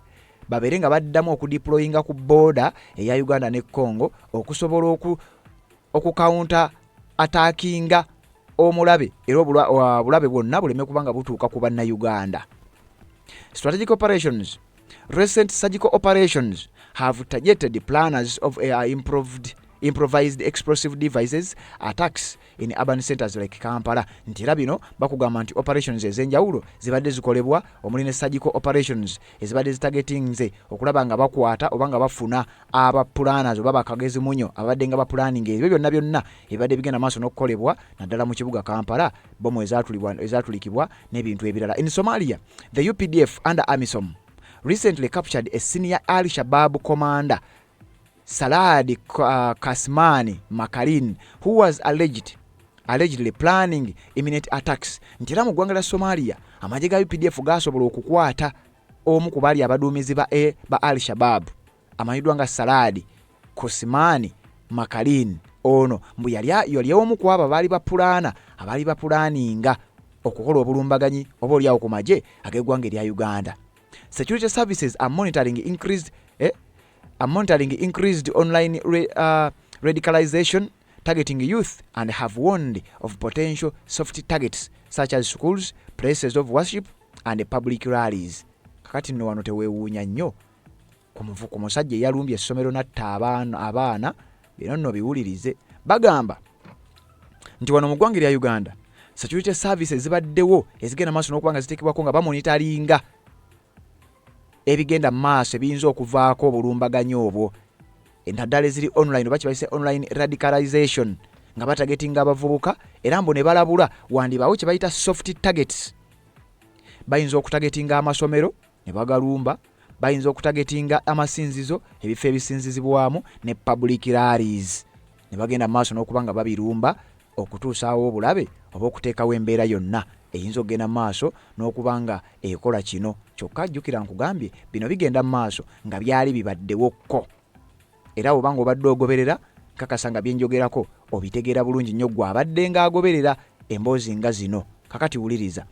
babeere nga baddamu okudeployinga ku border eya Uganda ne Congo okusobola okucounter attackinga omulabe, era obulabe bwonna buleme kuba nga butuuka ku Bannayuganda. Strategic operations. Recent surgical operations have targeted planners of improvised explosive devices attacks in urban centers like Kampala. Nti era bino bakugamba nti operations ez'enjawulo zibadde zikolebwa, omuli ne surgical operations ezibadde zitargetinze okulaba nga bakwata oba nga bafuna aba planners oba bakagezi munyo abadde nga baplanning ebyo byonna byonna ebibadde bigenda maaso n'okukolebwa, naddala mu kibuga Kampala, bomu ezatulikibwa n'ebintu ebirala. In Somalia, the UPDF under AMISOM recently captured a senior Al Shabaab commander, Salad Kasmani Makalin, who was allegedly planning imminent attacks. Nti era mu ggwanga lya Somalia, amagye ga UPDF gasobola okukwata omu ku baali abaduumizi ba Al Shabaab amanyiddwa nga Saladi Kosimani Makalin. Ono mbu yali omu ku abo abaali bapulaana, abaali bapulaaninga okukola obulumbaganyi oba oliawo ku magye ag'eggwanga erya Uganda. Security services are monitoring increased online radicalization targeting youth and have warned of potential soft targets such as schools, places of worship and public rallies. Kakati nno wano teweewuunya nnyo ku musajja eyalumbye essomero n'atta abaana. Bino nno biwulirize. Bagamba nti wano mu ggwanga erya Uganda, security services zibaddewo ezigenda maaso n'okuba nga ziteekebwako nga bamonitoringa ebigenda mu maaso ebiyinza okuvaako obulumbaganyi obwo, naddala eziri online oba kibayise online radicalization, nga batargetinga abavubuka. Era mbu ne balabula wandibaawo kye bayita soft targets. Bayinza okutargetinga amasomero ne bagalumba, bayinza okutargetinga amasinzizo, ebifo ebisinzizibwamu, ne public rallies, ne bagenda mu maaso n'okuba nga babirumba okutuusaawo obulabe oba okuteekawo embeera yonna eyinza okugenda mu maaso n'okuba nga ekola kino. Kyokka jjukira nkugambye, bino bigenda mu maaso nga byali bibaddewokko. Era oba nga obadde ogoberera, nkakasa nga byenjogerako obitegeera bulungi nnyo, gwe abadde ng'agoberera emboozi nga zino. Kakati wuliriza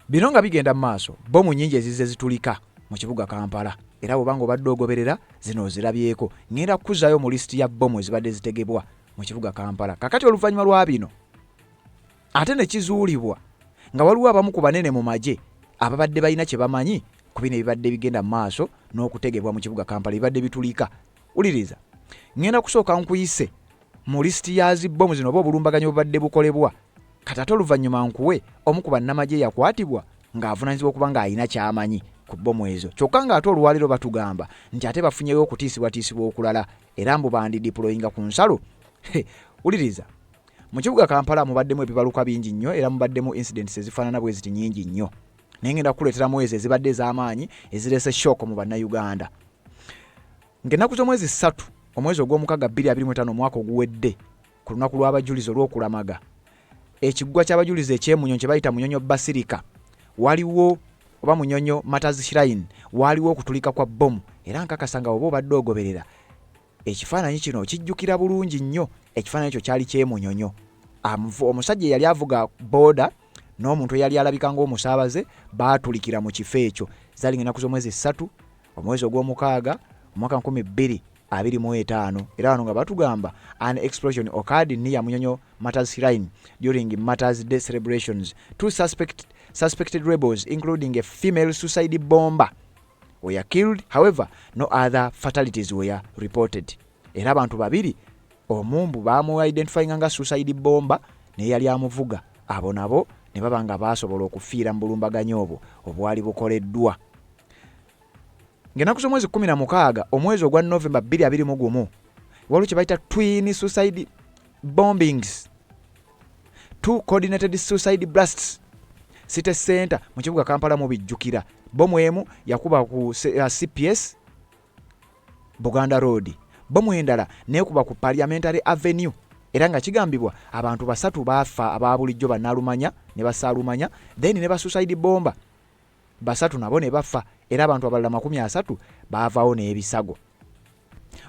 bino nga bigenda mu maaso, bomu nnyingi ezizze zitulika mu kibuga Kampala. Era bw'oba nga obadde ogoberera zino ozirabyeko. Ŋŋenda kukuzaayo mu lisiti ya bomu ezibadde zitegebwa mu kibuga Kampala. Kakati oluvannyuma lwa bino ate ne kizuulibwa nga waliwo abamu ku banene mu magye ababadde balina kye bamanyi ku bino ebibadde bigenda mu maaso n'okutegebwa mu kibuga Kampala, ebibadde bitulika. Wuliriza, ŋŋenda kusooka nkuyise mu lisiti ya zibbomu zino oba obulumbaganyi obubadde bukolebwa. Kati ate oluvannyuma nkuwe omu ku bannamagye yakwatibwa ng'avunaanyizibwa okuba ng'alina ky'amanyi ku bbomu ezo. Kyokka ng'ate olwaleero batugamba nti ate bafunyeyo okutiisibwatiisibwa okulala, era mbu bandideployinga ku nsalo. Wuliriza, mu kibuga Kampala mubaddemu ebibaluka bingi nnyo, era mubaddemu incidents ezifaanana bwe ziti nnyingi nnyo, naye ngenda kukuleeteramu ezo ezibadde ez'amaanyi ezireese shock mu Bannayuganda. Ng'ennaku z'omwezi 3 omwezi ogw'omukaaga 2025, omwaka oguwedde, ku lunaku lw'abajulizi olw'okulamaga, ekiggwa ky'abajulizi ekyemunyonyo kye bayita Munyonyo Basilica waliwo, oba Munyonyo Martyrs Shrine, waaliwo okutulika kwa bbomu. Era nkakasa nga oba obadde ogoberera ekifaananyi kino okijjukira bulungi nnyo. Ekifaananyi ekyo kyali kyemunyonyo. Omusajja eyali avuga booda n'omuntu eyali alabika ng'omusaabaze baatulikira mu kifo ekyo. Zaali ng'ennaku z'omwezi 3 omwezi ogw'omukaaga omwaka 2025. Era wano nga batugamba, "An explosion occurred near Munyonyo Martyrs Shrine during Martyrs Day celebrations. Two suspected rebels, including a female suicide bomber, were killed. However, no other fatalities were reported." Era abantu babiri, omumbu bamu identifyinga nga suicide bomber naye yali amuvuga, abo nabo ne baba nga basobola okufiira mu bulumbaganyi obwo obwali bukoleddwa. Ng'ennaku z'omwezi 16 omwezi ogwa Novemba 2021, waliwo kye bayita twin suicide bombings, two coordinated suicide blasts, city center mu kibuga Kampala. Mubijjukira, bomu emu yakuba ku CPS Buganda Road, bomu endala nekuba ku Parliamentary Avenue, era nga kigambibwa abantu basatu baafa, aba bulijjo bannalumanya ne basaalumanya, then ne ba suicide bomber basatu nabo ne bafa, era abantu abalala 30 baavaawo n'ebisago.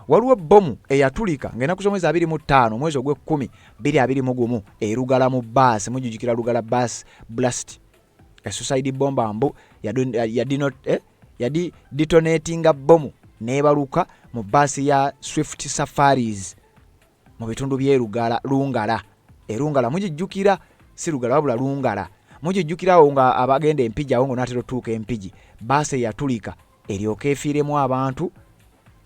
Waliwo bomu eyatulika ng'ennaku z'omwezi 25 omwezi ogw'ekkumi 2021 erugala mu baasi. Mujjukira Lugala bus blast? A suicide bomber mbu Yadi detonatinga bbomu n'ebaluka mu bbaasi ya Swift Safaris mu bitundu by'e Lugala, Lungala. E Lungala mugijjukira, si Lugala wabula Lungala. Mugijjukira awo nga abagenda e Mpigi awo ng'onaatera otuuka e Mpigi, bbaasi eyatulika eryoke efiiremu abantu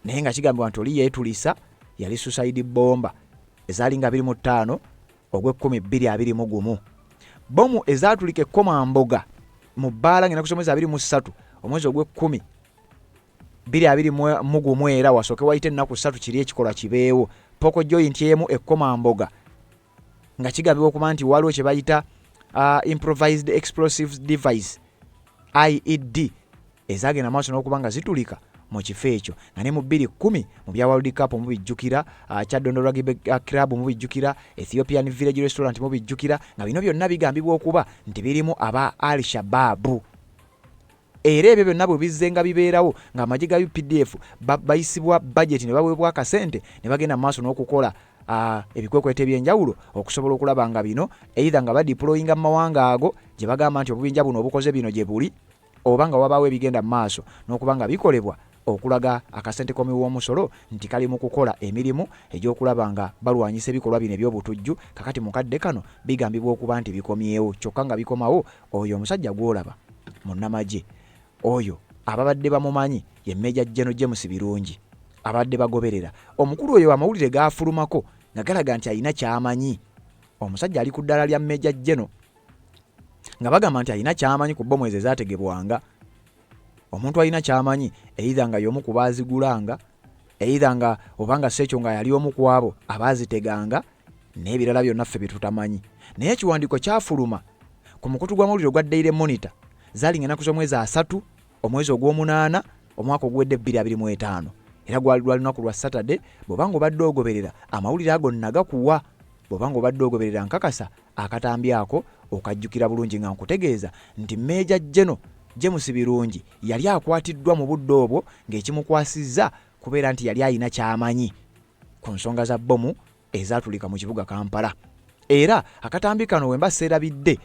naye nga kigambibwa nti oli yeetulisa yali suicide bomba ezaali nga 25 ogw'ekkumi 2021. Bbomu ezaatulika e Komamboga mu bbaala ng'ennaku z'omwezi 23 omwezi ogw'ekkumi 2021 era wasooke wayite ennaku ssatu kiri ekikolwa kibeewo. Poko joint emu e Komamboga nga kigambibwa okuba nti waliwo kye bayita improvised explosives device IED ezagenda maaso n'okuba nga zitulika mu kifo ekyo nga ne mu 2010 mu bya World Cup mubijjukira, Kyaddondo Rugby Club mubijjukira, Ethiopian Village Restaurant mubijjukira, nga bino byonna bigambibwa okuba nti birimu aba Al Shabaab. Era ebyo byonna bwe bizze nga bibeerawo ng'amagye ga UPDF bayisibwa bajeti ne baweebwa akasente ne bagenda mu maaso n'okukola ebikwekweto eby'enjawulo okusobola okulaba nga bino either nga badiployinga mu mawanga ago gye bagamba nti obubinja buno obukoze bino gye buli oba nga wabaawo ebigenda mu maaso n'okuba nga bikolebwa okulaga akasente k'omuwi w'omusolo nti kali mu kukola emirimu egy'okulaba nga balwanyisa ebikolwa bino eby'obutujju. Kakati mu kadde kano bigambibwa okuba nti bikomyewo kyokka nga bikomawo oyo omusajja gw'olaba munnamagye oyo ababadde bamumanyi ye Major General James Birungi abadde bagoberera omukulu oyo amawulire gaafulumako nga galaga nti alina ky'amanyi. Omusajja ali ku ddaala lya Major General nga bagamba nti alina ky'amanyi ku bbomu ezo ezaategebwanga. Omuntu alina ky'amanyi either nga y'omu ku baazigulanga, either nga oba nga si ekyo nga yali omu ku abo abaaziteganga n'ebirala byonna ffe bye tutamanyi. Naye ekiwandiiko kyafuluma ku mukutu gw'amawulire ogwa Daily Monitor, zaali ng'ennaku z'omwezi asatu omwezi ogw'omunaana omwaka oguwedde 2025 era gwali lwa lunaku lwa Saturday. Bw'oba ng'obadde ogoberera amawulire ago nnagakuwa, bw'oba ng'obadde ogoberera nkakasa akatambi ako okajjukira bulungi nga nkutegeeza nti Meeja Geno James Birungi yali akwatiddwa mu budde obwo ng'ekimukwasizza kubeera nti yali alina ky'amanyi ku nsonga za bbomu ezaatulika mu kibuga Kampala. Era akatambi kano wemba seerabidde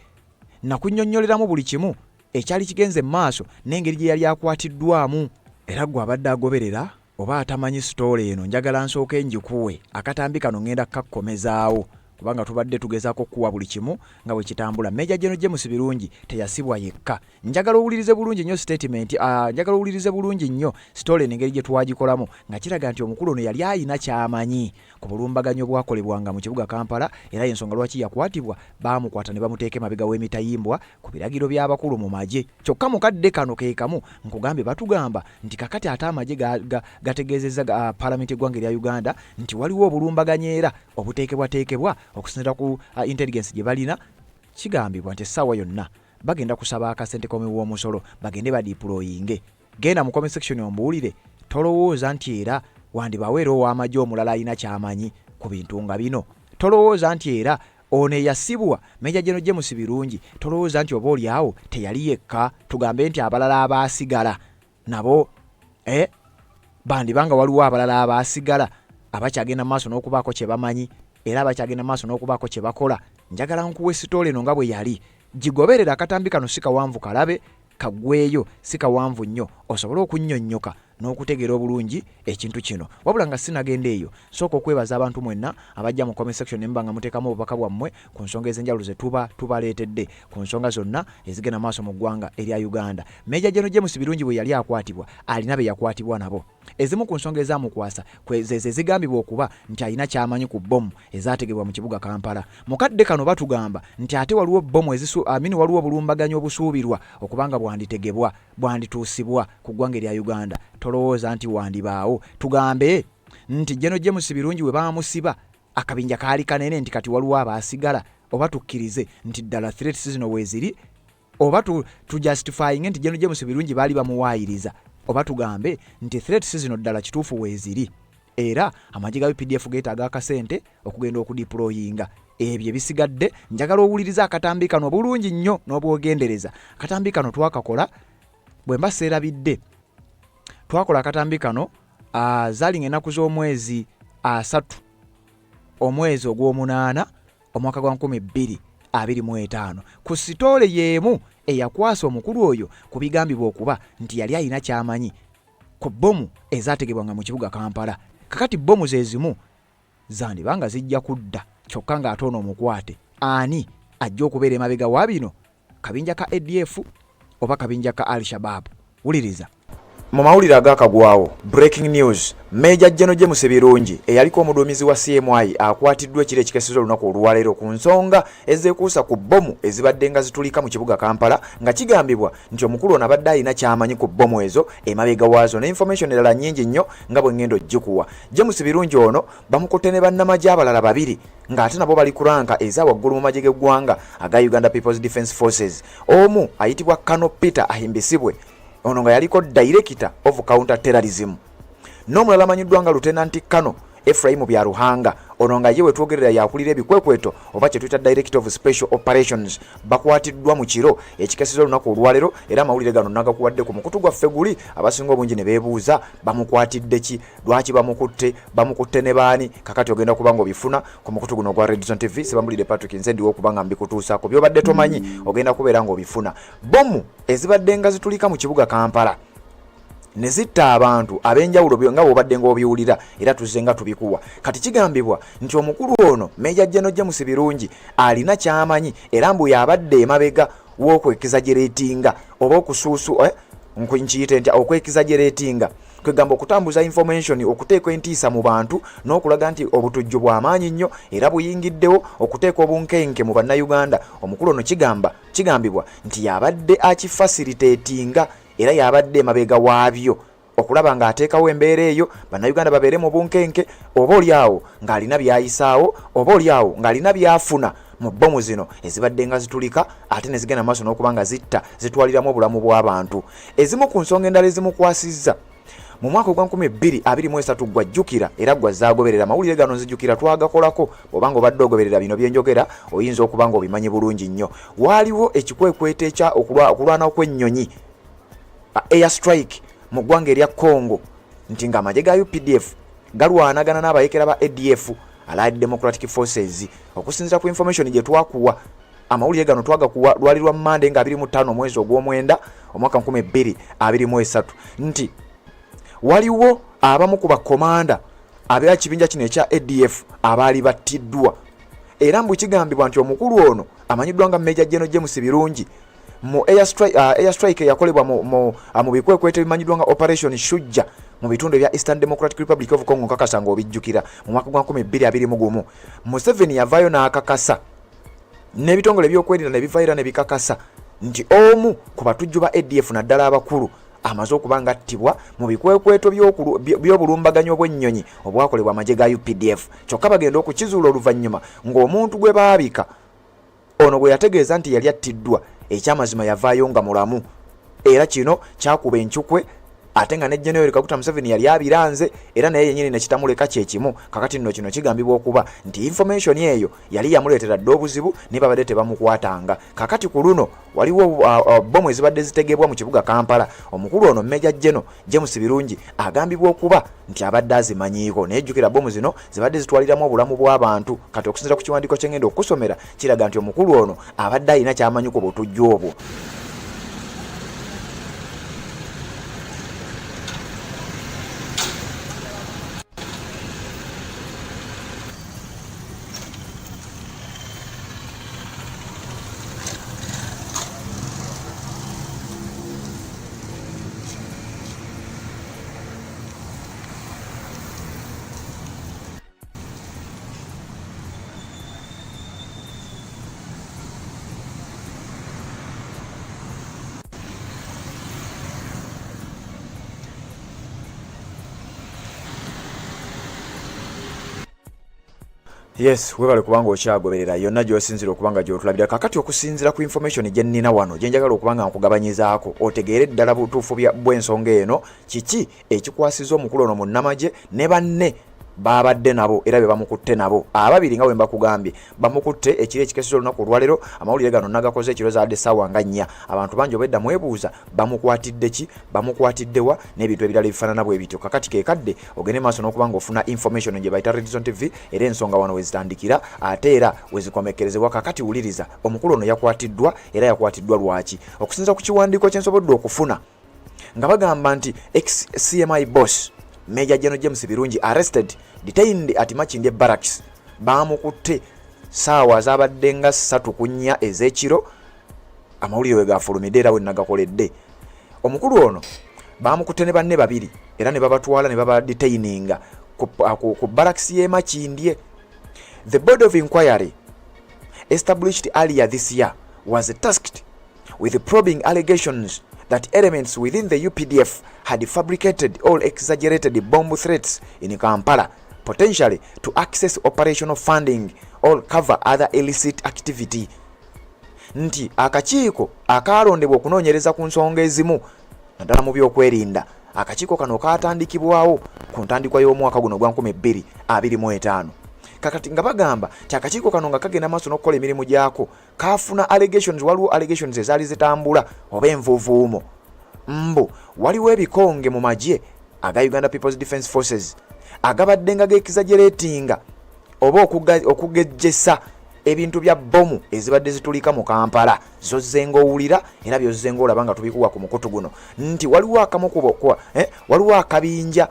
nakunnyonnyoleramu buli kimu ekyali kigenze mu maaso n'engeri gye yali akwatiddwamu. Era ggwe abadde agoberera oba atamanyi sitoole eno njagala nsooke ngikuwe. Akatambi kano ngenda kukakkomezaawo kubanga tubadde tugezaako okukuwa buli kimu nga bwe kitambula. Major General James Birungi teyasibwa yekka. Njagala owulirize bulungi nnyo sitatimenti, njagala owulirize bulungi nnyo sitoole eno engeri gye twagikolamu nga kiraga nti omukulu ono yali alina ky'amanyi ku bulumbaganyi obwakolebwanga mu kibuga Kampala era y'ensonga lwaki yakwatibwa. Baamukwata ne bamuteeka emabega w'emitayimbwa ku biragiro by'abakulu mu magye. Kyokka mu kadde kano ke kamu nkugambye batugamba nti kakati ate amagye gategeezezza Palamenti y'eggwanga erya Uganda nti waliwo obulumbaganyi era obuteekebwateekebwa okusinziira ku intelligence gye balina. Kigambibwa nti essaawa yonna bagenda kusaba akasente k'omuwi w'omusolo bagende badiployinge. Genda mu comment section ombuulire, tolowooza nti era wandibaawo era ow'amagye omulala alina ky'amanyi ku bintu nga bino? Tolowooza nti era ono eyasibwa Major General James Birungi, tolowooza nti oba olyawo teyali yekka? Tugambe nti abalala abaasigala nabo bandiba nga waliwo abalala abaasigala abakyagenda mu maaso n'okubaako kye bamanyi era abakyagenda mu maaso n'okubaako kye bakola. Njagala nkuwe sitoole eno nga bwe yali. Gigoberera akatambi kano si kawanvu kalabe kaggweeyo, si kawanvu nnyo osobole okunnyonnyoka n'okutegeera obulungi ekintu kino. Wabula nga sinagenda eyo, nsooka okwebaza abantu mwenna abajja mu comment section ne muba nga muteekamu obubaka bwammwe ku nsonga ez'enjawulo ze tuba tubaleetedde ku nsonga zonna ezigenda mu maaso mu ggwanga erya Uganda. Major General James Birungi bwe yali akwatibwa alina be yakwatibwa nabo. Ezimu ku nsonga ezaamukwasa zezo ezigambibwa okuba nti alina ky'amanyi ku bbomu ezaategebwa mu kibuga Kampala. Mu kadde kano batugamba nti ate waliwo bbomu ezisu, I mean, waliwo obulumbaganyi obusuubirwa okuba nga bwanditegebwa, bwandituusibwa ku ggwanga erya Uganda. Tolowooza nti wandibaawo tugambe nti General James Birungi we baamusiba akabinja kaali kanene nti kati waliwo abaasigala, oba tukkirize nti ddala threats zino weeziri, oba tujustifyinge nti General James Birungi baali bamuwaayiriza, oba tugambe nti threats zino ddala kituufu weeziri era amagye ga UPDF geetaaga akasente okugenda okudiployinga ebyo ebisigadde. Njagala owulirize akatambi kano bulungi nnyo n'obwegendereza. Akatambi kano twakakola, bwe mba seerabidde, twakola akatambi kano zaali ng'ennaku z'omwezi 3 omwezi ogw'omunaana omwaka gwa 25 ku sitoole y'emu eyakwasa omukulu oyo ku bigambibwa okuba nti yali alina ky'amanyi ku bbomu ezaategebwanga mu kibuga Kampala. Kakati bbomu ze zimu zandiba nga zijja kudda kyokka ng'ate ono omukwate ani ajja okubeera emabega wa bino, kabinja ka ADF oba kabinja ka Al Shabaab? Wuliriza. Mu mawulire agakagwawo, breaking news, Major General James Birungi eyaliko omuduumizi wa CMI akwatiddwa ekiro ekikeseza olunaku olwaleero ku nsonga ezeekuusa ku bbomu ezibadde nga zitulika mu kibuga Kampala nga kigambibwa nti omukulu ono abadde alina ky'amanyi ku bbomu ezo emabega waazo ne information endala nnyingi nnyo nga bwe ngenda ogikuwa. James Birungi ono bamukutte ne bannamagye abalala babiri ng'ate nabo bali ku ranka eza waggulu mu magye g'eggwanga aga Uganda People's Defence Forces. Omu ayitibwa Kano Peter Ahimbisibwe ono nga yaliko Director of Counter Terrorism, n'omulala amanyiddwa nga Lieutenant Kano Ephraim Byaruhanga, ono nga ye wetwogerera yakulira ebikwekweto oba kyetuyita Director of Special Operations. Bakwatiddwa mu kiro ekikeseza olunaku olwaleero, era amawulire gano nagakuwadde ku mukutu gwaffe guli. Abasinga obungi ne beebuuza bamukwatidde ki, lwaki bamukutte, bamukutte ne baani? Kakati ogenda kuba nga obifuna ku mukutu guno ogwa Redson TV. Sibambulire Patrick, nze ndiwo okuba nga mbikutuusaako. Byobadde tomanyi ogenda kubeera nga obifuna. Bomu ezibadde nga zitulika mu kibuga Kampala ne zitta abantu ab'enjawulo nga bw'obadde ng'obiwulira era tuzze nga tubikuwa. Kati kigambibwa nti omukulu ono Major General James Birungi alina ky'amanyi era mbu y'abadde emabega w'okwekizajeretinga oba okusuusu nkiyite ntya, okwekizajeretinga, kwegamba okutambuza information, okuteeka entiisa mu bantu n'okulaga nti obutujju bw'amaanyi nnyo era buyingiddewo, okuteeka obunkenke mu Bannayuganda. Omukulu ono kigambibwa nti y'abadde akifacilitatinga era y'abadde emabega waabyo okulaba ng'ateekawo embeera eyo Bannayuganda babeere mu bunkenke, oba oli awo ng'alina by'ayisaawo, oba oli awo ng'alina by'afuna mu bbomu zino ezibadde nga zitulika ate ne zigenda maaso n'okuba nga zitta, zitwaliramu obulamu bw'abantu. Ezimu ku nsonga endala ezimukwasizza mu mwaka ogwa 2023 gwajjukira era gwazaagoberera amawulire gano, nzijukira twagakolako. Bw'oba nga obadde ogoberera bino byenjogera, oyinza okuba nga obimanyi bulungi nnyo. Waaliwo ekikwekweto ekya okulwana okw'ennyonyi, air strike, mu ggwanga erya Congo, nti ng'amagye ga UPDF galwanagana n'abayekera ba ADF, Allied Democratic Forces. Okusinziira ku information gye twakuwa, amawulire gano twagakuwa lwali lwa Mande nga 25 omwezi ogw'omwenda omwaka 2023, nti waliwo abamu ku bakomanda ab'ekibinja kino ekya ADF abaali battiddwa, era mbu kigambibwa nti omukulu ono amanyiddwa nga Major General James Birungi mu air strike eyakolebwa mu bikwekweto ebimanyiddwa nga Operation Shujja mu bitundu ebya Eastern Democratic Republic of Congo, nkakasa ng'obijjukira, mu mwaka gwa 2021, Museveni yavaayo n'akakasa n'ebitongole ebyokwerinda ne bivaayo era ne bikakasa nti omu ku batujju ba ADF naddala abakulu amaze okuba nga attibwa mu bikwekweto by'obulumbaganyi obw'ennyonyi obwakolebwa amagye ga UPDF. Kyokka bagenda okukizuula oluvannyuma ng'omuntu gwe baabika ono gwe yategeeza nti yali attiddwa, ekyamazima yavaayo nga mulamu, era kino kyakuba encukwe, ate nga ne General Kaguta Museveni yali abiranze era naye yennyini nekitamuleka kyekimu. Kakati nno kino kigambibwa okuba nti information eyo yali yamuleetera dda obuzibu, naye babadde tebamukwatanga. Kakati ku luno waliwo bbomu ezibadde zitegebwa mu kibuga Kampala. Omukulu ono Major General James Birungi agambibwa okuba nti abadde azimanyiiko, naye jjukira bbomu zino zibadde zitwaliramu obulamu bw'abantu. Kati okusinziira ku kiwandiiko kye ngenda okukusomera, kiraga nti omukulu ono abadde alina ky'amanyi ku butujju obwo. Yes, webale kubanga okyagoberera yonna gy'osinzira okuba nga gy'otulabira. Kakati okusinzira ku information gye nnina wano, gye njagala okuba nga nkugabanyizaako otegeere ddala butuufu bw'ensonga eno, kiki ekikwasiza omukulu ono munnamagye ne banne Baabadde nabo era be bamukutte nabo ababiri. Nga bwe mbakugambye, bamukutte ekiro ekikeseza olunaku olwaleero. Amawulire gano nagakoze ekiro, zaadde essaawa nga 4. Abantu bangi obedda mwebuuza bamukwatidde ki, bamukwatiddewa, n'ebintu ebirala ebifaanana bwe bityo. Kakati kekadde ogende maaso n'okuba ng'ofuna information gye bayita Redson TV, era ensonga wano wezitandikira ate era wezikomekkerezebwa. Kakati wuliriza, omukulu ono yakwatiddwa, era yakwatiddwa lwaki? Okusinza ku kiwandiiko kyensobodde okufuna nga bagamba nti ex CMI boss Major General James Birungi arrested, detained at Makindye Barracks. Bamukutte saawa zabadde nga 3 ku 4 ez'ekiro, amawulire we gafulumidde era we nagakoledde. Omukulu ono bamukutte ne banne babiri era ne babatwala ne babadetaininga ku barracks y'e Makindye. The board of inquiry established earlier this year was tasked with probing allegations that elements within the UPDF had fabricated or exaggerated bomb threats in Kampala, potentially to access operational funding or cover other illicit activity. Nti akakiiko akalondebwa okunoonyereza ku nsonga ezimu naddala mu byokwerinda, akakiiko kano katandikibwawo ku ntandikwa y'omwaka guno gwa 2025. Kakati nga bagamba nti akakiiko kano nga kagenda maaso n'okukola emirimu gyako, kafuna allegations. Waliwo allegations ezaali zitambula oba envuuvuumo mbu waliwo ebikonge mu magye aga Uganda Peoples Defence Forces agabadde nga geexaggeratinga oba okugejjesa ebintu bya bomu ezibadde zitulika mu Kampala. Zozzenga owulira era byozzenga olaba nga tubikuwa ku mukutu guno nti waliwo akamu waliwo akabinja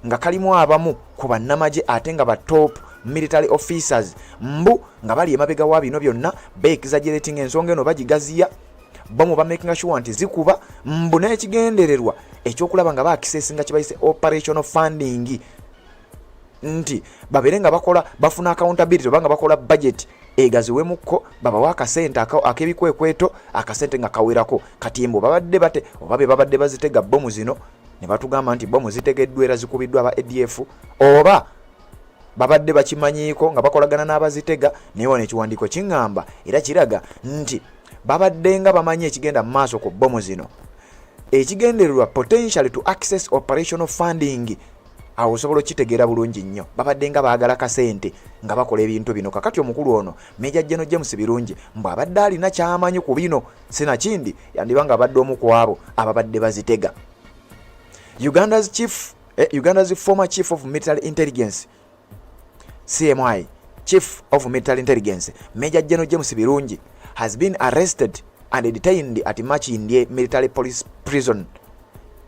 nga kalimu abamu ku bannamagye ate nga ba top military officers, mbu nga bali emabega wa bino byonna, beexaggerating ensonga eno, bagigaziya, bomu bamakinga sure nti zikuba, mbu n'ekigendererwa ekyokulaba nga baaccessinga kibayise operational funding, nti babeere nga bakola, bafuna accountability oba nga bakola budget egaziwemukko, babawe akasente ak'ebikwekweto, akasente nga kawerako. Kati mbu babadde bate oba be babadde bazitega bomu zino, ne batugamba nti bomu zitegeddwa era zikubiddwa aba ADF, oba babadde bakimanyiiko nga bakolagana n'abazitega. Naye wano ekiwandiiko kiŋŋamba era kiraga nti babadde nga bamanyi ekigenda mu maaso ku bomu zino, ekigendererwa potentially to access operational funding. Awo osobola okitegeera bulungi nnyo, babadde nga baagala kasente nga bakola ebintu bino. Kakati omukulu ono Major General James Birungi mbw abadde alina kyamanyi ku bino, sinakindi yandiba nga abadde omu ku abo ababadde bazitega. Uganda's former chief of military intelligence, CMI, chief of military intelligence Major General James Birungi has been arrested and detained at Makindye Military Police Prison.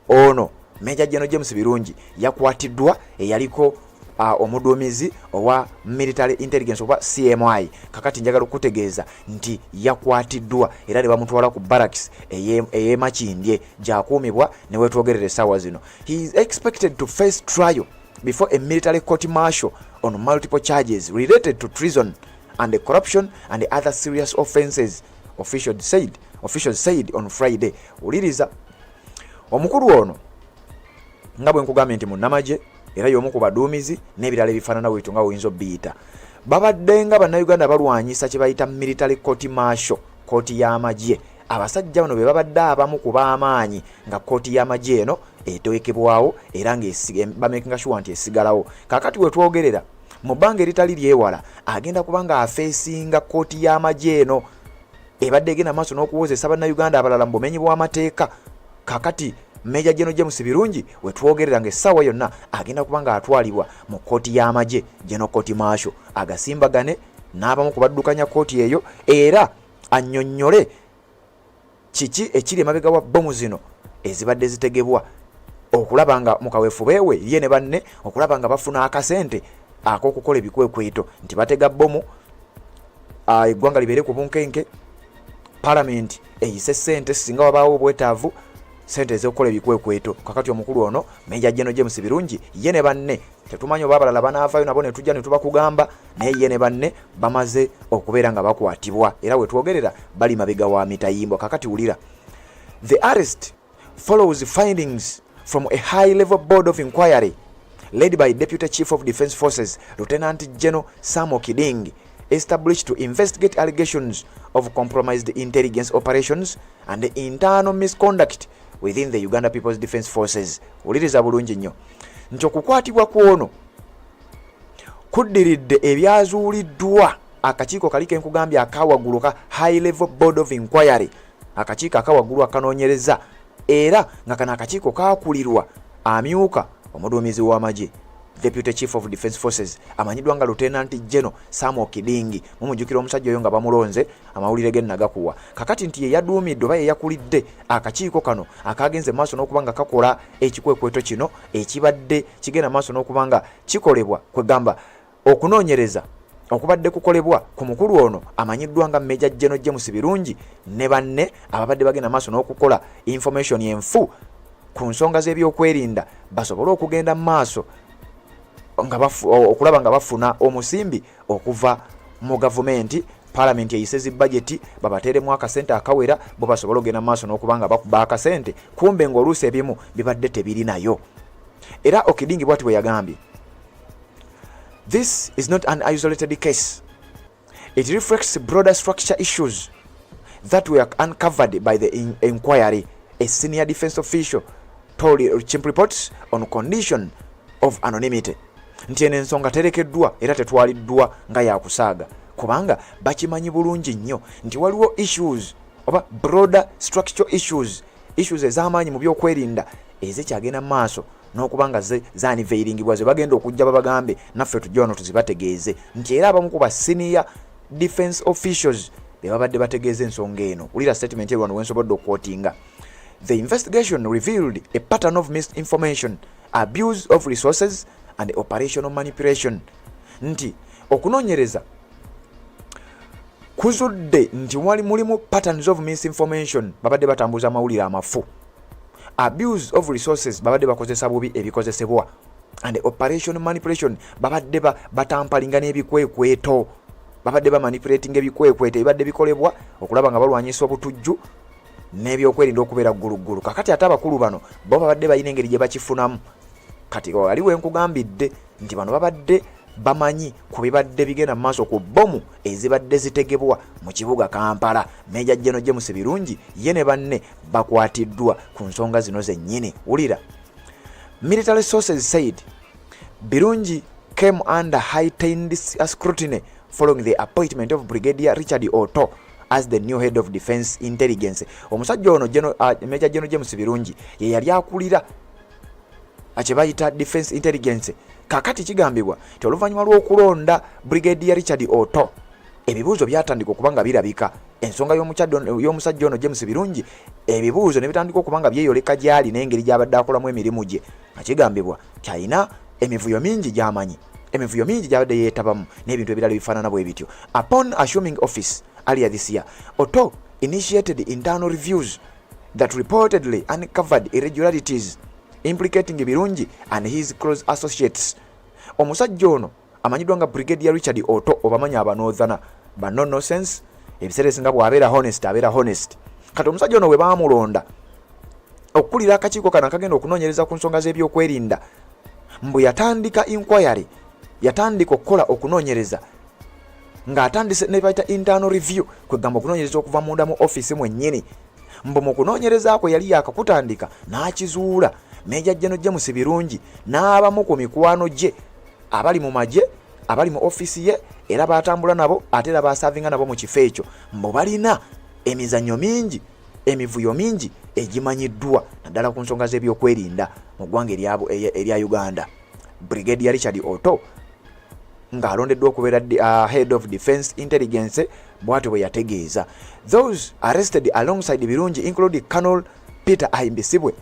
Ono Major General James Birungi yakwatiddwa, eyaliko omuduumizi owa military intelligence oba CMI. Kakati njagala okutegeeza nti yakwatiddwa era ne bamutwala ku barracks ey'e Makindye gyakuumibwa ne wetwogerera essaawa zino. He is expected to face trial before a military court martial on multiple charges related to treason and corruption and other serious offenses, officials said on Friday. Wuliriza, omukulu ono nga bwe nkugambye nti munnamagye era y'omu ku baduumizi n'ebirala ebifaanana bwetyo nga oyinza obiyita, babadde nga Bannayuganda balwanyisa kye bayita military court martial, kooti y'amagye. Abasajja bano be babadde abamu ku b'amaanyi nga kooti y'amagye eno eteekebwawo era nga bamakinga sure nti esigalawo. Kaakati we twogerera, mu bbanga eritali lyewala agenda kuba nga afeesinga kooti y'amagye eno ebadde egenda maaso n'okuwozesa Bannayuganda abalala mu bumenyi bw'amateeka. Kakati Major General James Birungi wetwogerera nga essaawa yonna agenda kuba nga atwalibwa mu kooti y'amagye, General Court Martial, agasimbagane n'abamu ku baddukanya kooti eyo era annyonnyole kiki ekiri emabega wa bomu zino ezibadde zitegebwa okulaba nga mu kaweefube we ye ne banne okulaba nga bafuna akasente ak'okukola ebikwekweto, nti batega bomu, eggwanga libeere ku bunkenke, palamenti eyise sente singa wabaawo obwetaavu, sente ez'okukola ebikwekweto. Kakati omukulu ono Major General James Birungi ye ne banne, tetumanyi oba abalala banaavaayo nabo ne tujja ne tubakugamba, naye ye ne banne bamaze okubeera nga bakwatibwa era wetwogerera bali mabega wa mitayimbwa. Kakati wulira, the arrest follows findings from a high level board of inquiry led by Deputy Chief of Defense Forces Lieutenant General Sam Okiding, established to investigate allegations of compromised intelligence operations and internal misconduct within the Uganda People's Defense Forces. Wuliriza bulungi nnyo nti okukwatibwa kwono Kuddiridde ebyazuuliddwa akakiiko kali kenkugambye akawaggulu ka High Level Board of Inquiry, akakiiko akawaggulu akanoonyereza, era nga kano akakiiko kakulirwa amyuka omuduumizi w'amagye, Deputy Chief of Defence Forces, amanyiddwa nga Lieutenant General Sam Okidingi. Mumujjukira omusajja oyo nga bamulonze, amawulire ge nagakuwa. Kakati nti ye yaduumidde oba ye yakulidde akakiiko kano akagenze maaso n'okuba nga kakola ekikwekweto kino ekibadde kigenda maaso n'okuba nga kikolebwa, kwegamba okunoonyereza okubadde kukolebwa ku mukulu ono amanyiddwa nga Major General James Birungi ne banne ababadde bagenda maaso n'okukola information enfu ku nsonga z'ebyokwerinda, basobole okugenda mu maaso nga okulaba nga bafuna omusimbi okuva mu gavumenti. Palamenti eyise zi bajeti, babateeremu akasente akawera, bo basobole okugenda mu maaso n'okuba nga bakuba akasente, kumbe ng'oluusi ebimu bibadde tebiri nayo. Era Okidingi bwati bwe yagambye: "This is not an isolated case. It reflects broader structure issues that were uncovered by the inquiry," a senior defense official told Chimp Reports on condition of anonymity, nti eno ensonga terekeddwa era tetwaliddwa nga yakusaaga, kubanga bakimanyi bulungi nnyo nti waliwo issues oba broader structural issues, issues ez'amaanyi mu byokwerinda ezikyagenda mu maaso n'okuba nga zaniveiringibwa, ze bagenda okujja babagambe naffe tujja wano tuzibategeeze, nti era abamu ku ba senior defense officials be babadde bategeeza ensonga eno. Wulira statement eri wano wensobodde okwotinga: "The investigation revealed a pattern of misinformation, abuse of resources and operational manipulation," nti okunoonyereza kuzudde nti wali mulimu patterns of misinformation, babadde batambuza amawulire amafu, abuse of resources, babadde bakozesa bubi ebikozesebwa, and operation manipulation, babadde batampalinga n'ebikwekweto, babadde bamanipulatinga ebikwekweto ebibadde bikolebwa okulaba nga balwanyisa obutujju n'ebyokwerinda okubeera gguluggulu. Kakati ate abakulu bano bo babadde balina engeri gye bakifunamu. Kati wali wenkugambidde nti bano babadde bamanyi ku bibadde bigenda mu maaso ku bbomu ezibadde zitegebwa mu kibuga Kampala. Major General James Birungi ye ne banne bakwatiddwa ku nsonga zino zennyini. Wulira: "Military sources said Birungi came under heightened scrutiny following the appointment of Brigadier Richard Otto as the new head of defense intelligence." Omusajja ono Major General James Birungi ye yali akulira kye bayita defense intelligence. Kakati kigambibwa nti oluvannyuma lw'okulonda Brigadier Richard Otto, ebibuuzo byatandika okuba nga birabika. Ensonga y'omusajja ono James Birungi, ebibuuzo ne bitandika okuba nga byeyoleka gy'ali n'engeri gy'abadde akolamu emirimu gye, nga kigambibwa nti alina emivuyo mingi gy'amanyi, emivuyo mingi gy'abadde yeetabamu n'ebintu ebirala ebifaanana bwe bityo. "Upon assuming office earlier this year, Otto initiated internal reviews that reportedly uncovered irregularities implicating Birungi and his close associates." Omusajja ono amanyiddwa nga Brigadier Richard Otto, obamanyi abanothana ba no nonsense, ebiseera ebisinga bw'abeera honest, abeera honest. Kati omusajja ono bwe baamulonda okukulira akakiiko kano akagenda okunoonyereza ku nsonga z'ebyokwerinda, mbu yatandika inquiry, yatandika okukola okunoonyereza ng'atandise ne bayita internal review, kwegamba okunoonyereza okuva munda mu offisi mwennyini. Mbu mu kunoonyereza kwe yali yakakutandika, n'akizuula Major General James Birungi n'abamu ku mikwano gye abali mu magye, abali mu offisi ye, era batambula nabo, ate era basavinga nabo mu kifo ekyo, mbu balina emizannyo mingi, emivuyo mingi egimanyiddwa naddala ku nsonga z'ebyokwerinda mu ggwanga erya Uganda. Brigadier Richard Otto ng'alondeddwa okubeera head of defense intelligence, bw'atyo bwe yategeeza. "Those arrested alongside Birungi include Colonel Peter Ahimbisibwe,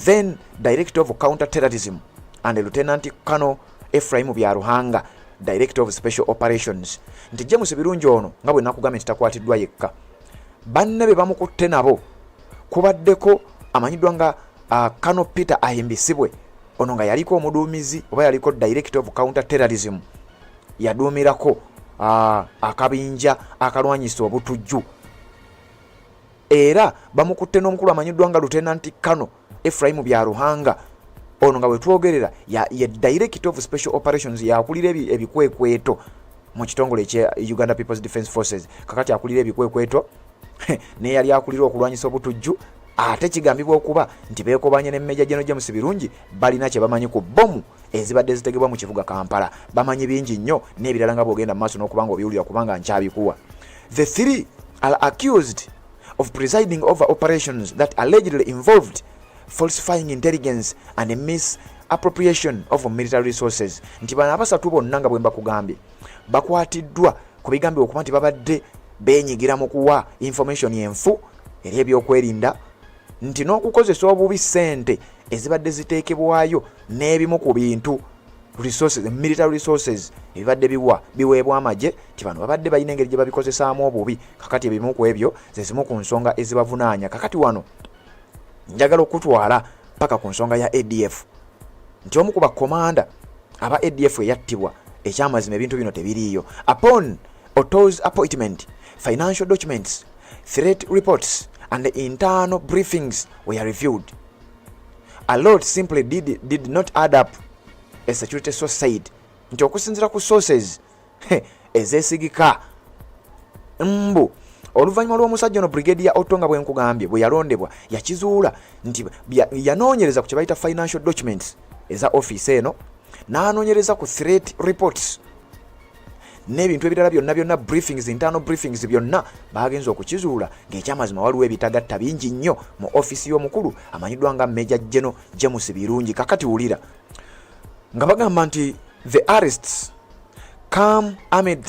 then director of counter terrorism, and Lieutenant Colonel Ephraim Byaruhanga, director of special operations," nti James Birungi ono, nga bwe nakugambye nti takwatiddwa yekka, banne be bamukutte nabo kubaddeko amanyiddwa nga Colonel Peter Ahimbisibwe, ono nga yaliko omuduumizi oba yaliko director of counter terrorism, yaduumirako akabinja akalwanyisa obutujju. Era bamukutte n'omukulu amanyiddwa nga Lieutenant Colonel Ephraim Byaruhanga, ono nga wetwogerera ye director of special operations, yakulira ebikwekweto mu kitongole ekya Uganda Peoples Defence Forces. Kakati akulira ebikwekweto neyali akulira okulwanyisa obutujju Ate kigambibwa okuba nti beekobanye ne Major General James Birungi balina kye bamanyi ku bbomu ezibadde zitegebwa mu kibuga Kampala. Bamanyi bingi nnyo n'ebirala nga bw'ogenda mu maaso n'okuba ng'obiwulira kubanga nkyabikuwa. The three are accused of presiding over operations that allegedly involved falsifying intelligence and misappropriation of military resources. Nti bano abasatu bonna nga bwe mbakugambye bakwatiddwa ku bigambibwa okuba nti babadde beenyigira mu kuwa information enfu eri ebyokwerinda nti n'okukozesa obubi ssente ezibadde ziteekebwayo n'ebimu ku bintu resources, military resources ebibadde biwa biweebwa amagye nti bano babadde balina engeri gye babikozesaamu obubi. Kakati ebimu ku ebyo ze zimu ku nsonga ezibavunaanya. Kakati wano njagala okutwala paka ku nsonga ya ADF nti omu ku bakomanda aba ADF eyattibwa, ekyamazima ebintu bino tebiriiyo. Upon Otto's appointment, financial documents, threat reports and internal briefings were reviewed. A lot simply did not add up, a security source said. Nti okusinziira ku sources ezeesigika, mbu oluvannyuma lw'omusajja ono Brigadier Otto nga bwe nkugambye bwe yalondebwa, yakizuula nti yanoonyereza ku kye bayita financial documents eza ofiisi eno, n'anoonyereza ku threat reports n'ebintu ebirala byonna byonna, briefings, internal briefings byonna. Bagenza okukizuula ng'ekyamazima waliwo ebitagatta bingi nnyo mu ofiisi y'omukulu amanyiddwa nga Major General James Birungi. Kakati wulira nga bagamba nti the arrests come amid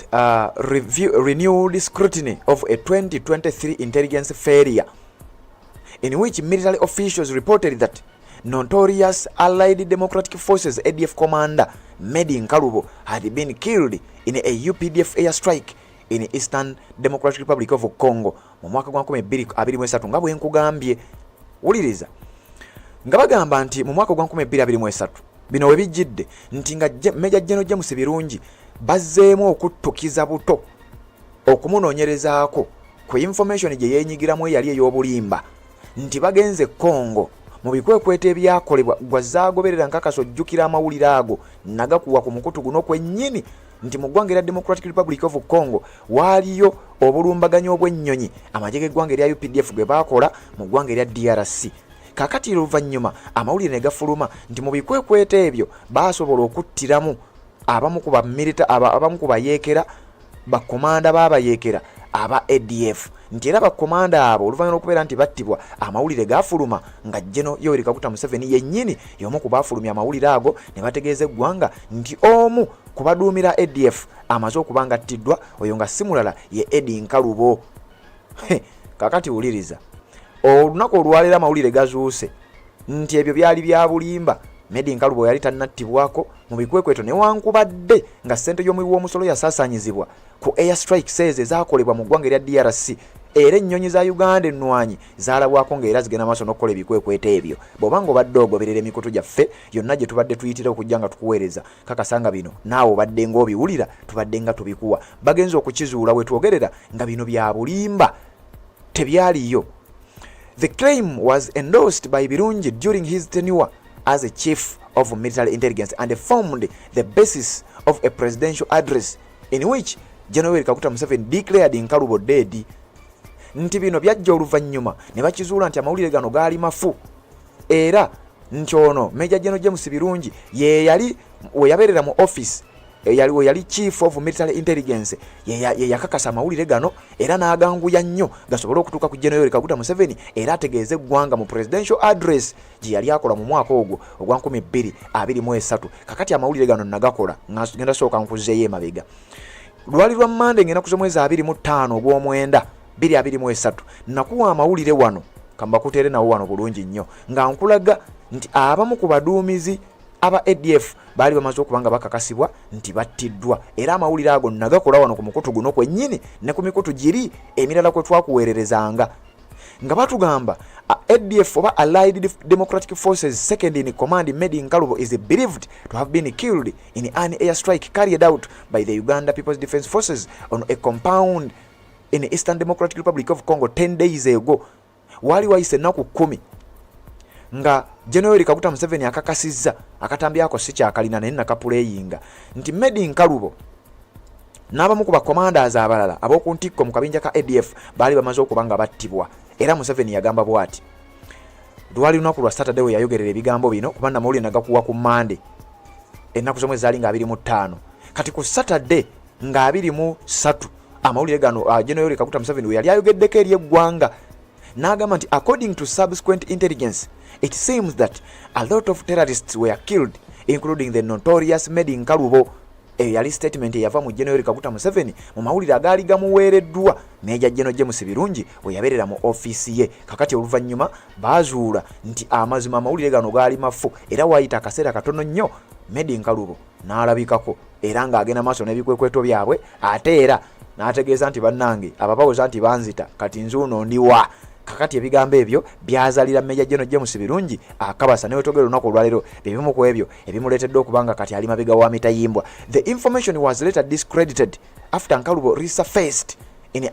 renewed scrutiny of a 2023 intelligence failure in which military officials reported that notorious Allied Democratic Forces, ADF, commander Medi Nkalubo had been killed in a UPDF airstrike in Eastern Democratic Republic of Congo mu mwaka gwa 2023. Nga bwe nkugambye, wuliriza nga bagamba nti mu mwaka gwa 2023 bino we bijjidde nti nga Major General James Birungi bazzeemu okuttukiza buto okumunoonyerezaako ku information gye yeenyigiramu eyali ey'obulimba nti bagenze Congo mu bikwekweto ebyakolebwa. Gwazaagoberera nkakasa ojjukira amawulire ago nagakuwa ku mukutu guno kwennyini nti mu ggwanga erya Democratic Republic of Congo waaliyo obulumbaganyi obw'ennyonyi amagye g'eggwanga erya UPDF gwe baakola mu ggwanga erya DRC. Kakati oluvannyuma amawulire ne gafuluma nti mu bikwekweto ebyo baasobola okuttiramu abamu ku bamilita, abamu ku bayeekera, bakomanda b'abayeekera aba ADF, nti era bakomanda abo oluvannyuma lw'okubeera nti battibwa, amawulire gaafuluma nga General Yoweri Kaguta Museveni yennyini y'omu ku baafulumya amawulire ago ne bategeeza eggwanga nti omu ku baduumira ADF amaze okuba nga attiddwa, oyo nga si mulala ye Edi Nkalubo. Kakati wuliriza, olunaku olwaleero amawulire gazuuse nti ebyo byali bya bulimba. Medi Nkalubo yali tannattibwako mu bikwekweto newankubadde nga ssente y'omuwi w'omusolo yasaasaanyizibwa ku air strikes ezo ezaakolebwa mu ggwanga erya DRC, era ennyonyi za Uganda ennwanyi zaalabwako ng'era zigenda maaso n'okukola ebikwekweto ebyo. Bw'oba nga obadde ogoberera emikutu gyaffe yonna gye tubadde tuyitira okujja nga tukuweereza, kakasa nga bino naawe obadde ng'obiwulira, tubadde nga tubikuwa. Bagenza okukizuula we twogerera nga bino bya bulimba, tebyaliyo. The claim was endorsed by Birungi during his tenure as a chief of military intelligence and formed the basis of a presidential address in which General Yoweri Kaguta Museveni declared Nkalubo dead. Nti bino byajja oluvannyuma ne bakizuula nti amawulire gano gaali mafu, era nti ono Major General James Birungi ye yali we yabeerera mu office eyali we yali chief of military intelligence, ye yakakasa amawulire gano era n'aganguya nnyo gasobole okutuuka ku General Yoweri Kaguta Museveni era ategeeze eggwanga mu presidential address gye yali akola mu mwaka ogwo ogwa 2023. Kakati amawulire gano nagakola nga ngenda sooka nkuzeeyo emabega. Lwali lwa Mande ng'ennaku z'omwezi 25 ogw'omwenda 2023 nakuwa amawulire wano, kambakuteere nawo wano bulungi nnyo, nga nkulaga nti abamu ku baduumizi aba ADF baali bamaze okuba nga bakakasibwa nti battiddwa, era amawulire ago nagakola wano ku mukutu guno kwennyini ne ku mikutu giri emirala kwe twakuweererezanga nga batugamba ADF oba Allied Democratic Forces second in command Medi Nkalubo is believed to have been killed in an airstrike carried out by the Uganda People's Defence Forces on a compound in Eastern Democratic Republic of Congo 10 days ago. Waali wayise ennaku 10 nga General Yoweri Kaguta Museveni akakasizza akatambi ako, si kyakalina naye nakapuleyinga, nti Medi Nkalubo n'abamu ku bakomandas abalala ab'oku ntikko mu kabinja ka ADF baali bamaze okuba nga battibwa. Era Museveni yagamba bw'ati: Lwali lunaku lwa Saturday we yayogerera ebigambo bino, kuba namawulire nagakuwa ku Mande, ennaku zomwe zaali nga 25. Kati ku Saturday nga 23 amawulire gano, General Yoweri Kaguta Museveni we yali ayogeddeko eri eggwanga n'agamba nti, "According to subsequent intelligence, it seems that a lot of terrorists were killed, including the notorious Medi Nkalubo." Eyo yali statement eyava mu General Yoweri Kaguta Museveni mu mawulire agaali gamuweereddwa Major General James Birungi we yabeerera mu ofiisi ye. Kakati oluvannyuma baazuula nti amazima amawulire gano gaali mafu, era waayita akaseera katono nnyo Medi Nkalubo n'alabikako era ng'agenda maaso n'ebikwekweto byabwe, ate era n'ategeeza nti, "Bannange, ababawoza nti banzita, kati nzuuno ndiwa." Kakati ebigambo ebyo byazalira Major General James Birungi akabasa newetogera olunaku olwaleero. Byebimu ku ebyo ebimuleetedde okuba nga kati ali mabega wa mitayimbwa. The information was later discredited after Nkalubo resurfaced in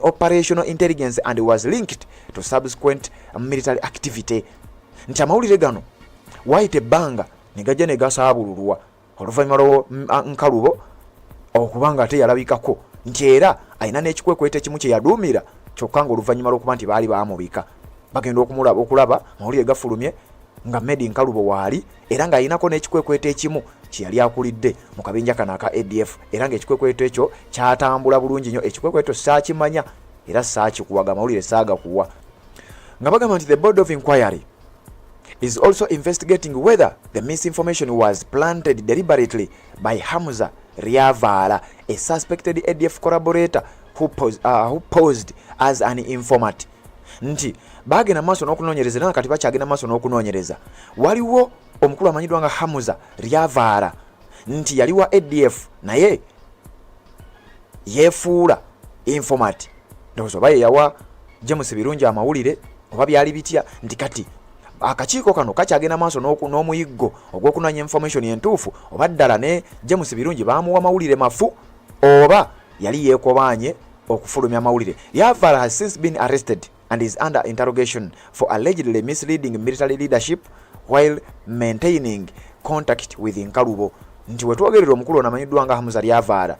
operational intelligence and was linked to subsequent military activity. Nti amawulire gano waayita ebbanga ne gajja ne gasaabululwa oluvannyuma lwa Nkalubo okuba nga ate yalabikako nti era alina n'ekikwekweto ekimu kye yaduumira, kyokka nga oluvannyuma lw'okuba nti baali baamubika, bagenda okumulaba okulaba mawulire gafulumye nga Medi Nkalubo waali, era ng'alinako n'ekikwekweto ekimu kye yali akulidde mu kabinja kano aka ADF, era ng'ekikwekweto ekyo kyatambula bulungi nnyo. Ekikwekweto saakimanya era saakikuwaga, amawulire saagakuwa nga bagamba nti the board of inquiry is also investigating whether the misinformation was planted deliberately by Hamza Riavala, a suspected ADF collaborator who posed as an informant. Nti bagenda maaso n'okunoonyereza, era kati bakyagenda maaso n'okunoonyereza. Waliwo omukulu amanyiddwa nga Hamza Riavala, nti yali wa ADF naye yeefuula informant. Ndowooza oba ye yawa James Birungi amawulire oba byali bitya, nti kati akakiiko kano kakyagenda maaso n'omuyiggo ogw'okunoonya information entuufu, oba ddala ne James Birungi baamuwa mawulire mafu oba yali yeekobaanye okufulumya amawulire. Yavala has since been arrested and is under interrogation for allegedly misleading military leadership while maintaining contact with Nkalubo. Nti wetwogerera, omukulu ono amanyiddwa nga Hamza Lyavaara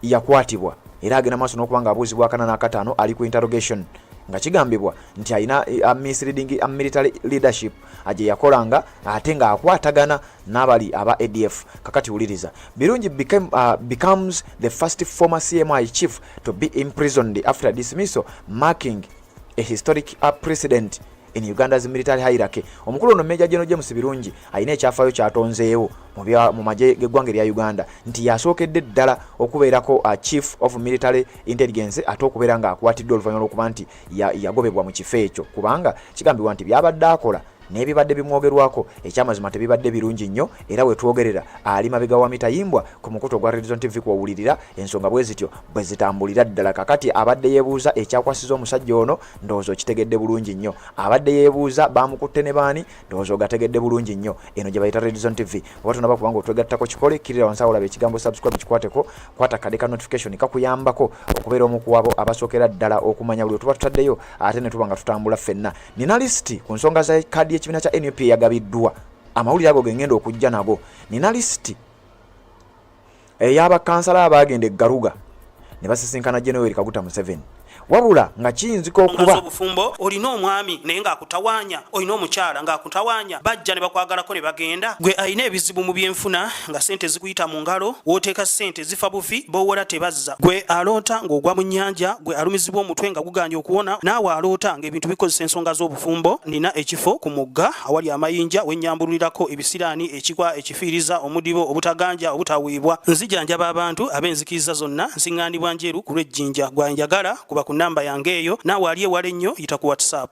yakwatibwa era agenda maaso n'okuba nga abuuzibwa akana n'akataano, ali ku interrogation, nga kigambibwa nti alina misleading military leadership gye yakolanga ate ng'akwatagana n'abali aba ADF. Kakati wuliriza, Birungi becomes the first former CMI chief to be imprisoned after dismissal, marking a historic precedent in Uganda's military hierarchy. Omukulu ono Major General James Birungi alina ekyafaayo kyatonzeewo mu magye g'eggwanga erya Uganda, nti yasookedde ddala okubeerako chief of military intelligence ate okubeera ng'akwatiddwa oluvannyuma lw'okuba nti yagobebwa mu kifo ekyo, kubanga kigambibwa nti byabadde akola n'ebibadde bimwogerwako ekyamazima tebibadde birungi nnyo. Era wetwogerera ali mabega wa mitayimbwa. Ku mukutu ogwa Redison TV kwowulirira ensonga bwe zityo bwe zitambulira ddala. Kakati abadde yeebuuza ekyakwasiza omusajja ono, ndowooza okitegedde bulungi nnyo. Abadde yeebuuza bamukutte ne baani, ndowooza ogategedde bulungi nnyo. Eno gye bayita Redison TV. Oba tonaba kubanga otwegattako, kikole, kkirira wansi awo olaba ekigambo subscribe, kikwateko, kwata kade ka notification, kakuyambako okubeera omu ku abo abasookera ddala okumanya buli wetuba tutaddeyo, ate ne tuba nga tutambula ffenna. Nina lisiti ku nsonga za kaadi y'ekibiina kya NUP eyagabiddwa, amawulire ago ge ngenda okujja nago. Nina lisiti ey'abakansala abaagenda eggaruga ne basisinkana General Kaguta Museveni, wabula nga kiyinzika okuba obufumbo, olina omwami naye ng'akutawaanya, olina omukyala ng'akutawaanya, bajja ne bakwagalako ne bagenda. Gwe alina ebizibu mu byenfuna nga sente zikuyita mu ngalo, w'oteeka sente zifa bufi, b'owola tebazza. Gwe aloota ng'ogwa mu nnyanja, gwe alumizibwa omutwe nga guganye okuwona, naawe aloota ng'ebintu bikozesa ensonga z'obufumbo, nina ekifo ku mugga awali amayinja wennyambululirako ebisiraani, ekikwa, ekifiiriza, omudibo, obutaganja, obutaweebwa. Nzijanjaba abantu ab'enzikiriza zonna, nsiŋŋaanibwa Njeru ku lw'Ejjinja. Gwanjagala kuba ku namba yange eyo, naawe ali ewala ennyo yita ku WhatsApp.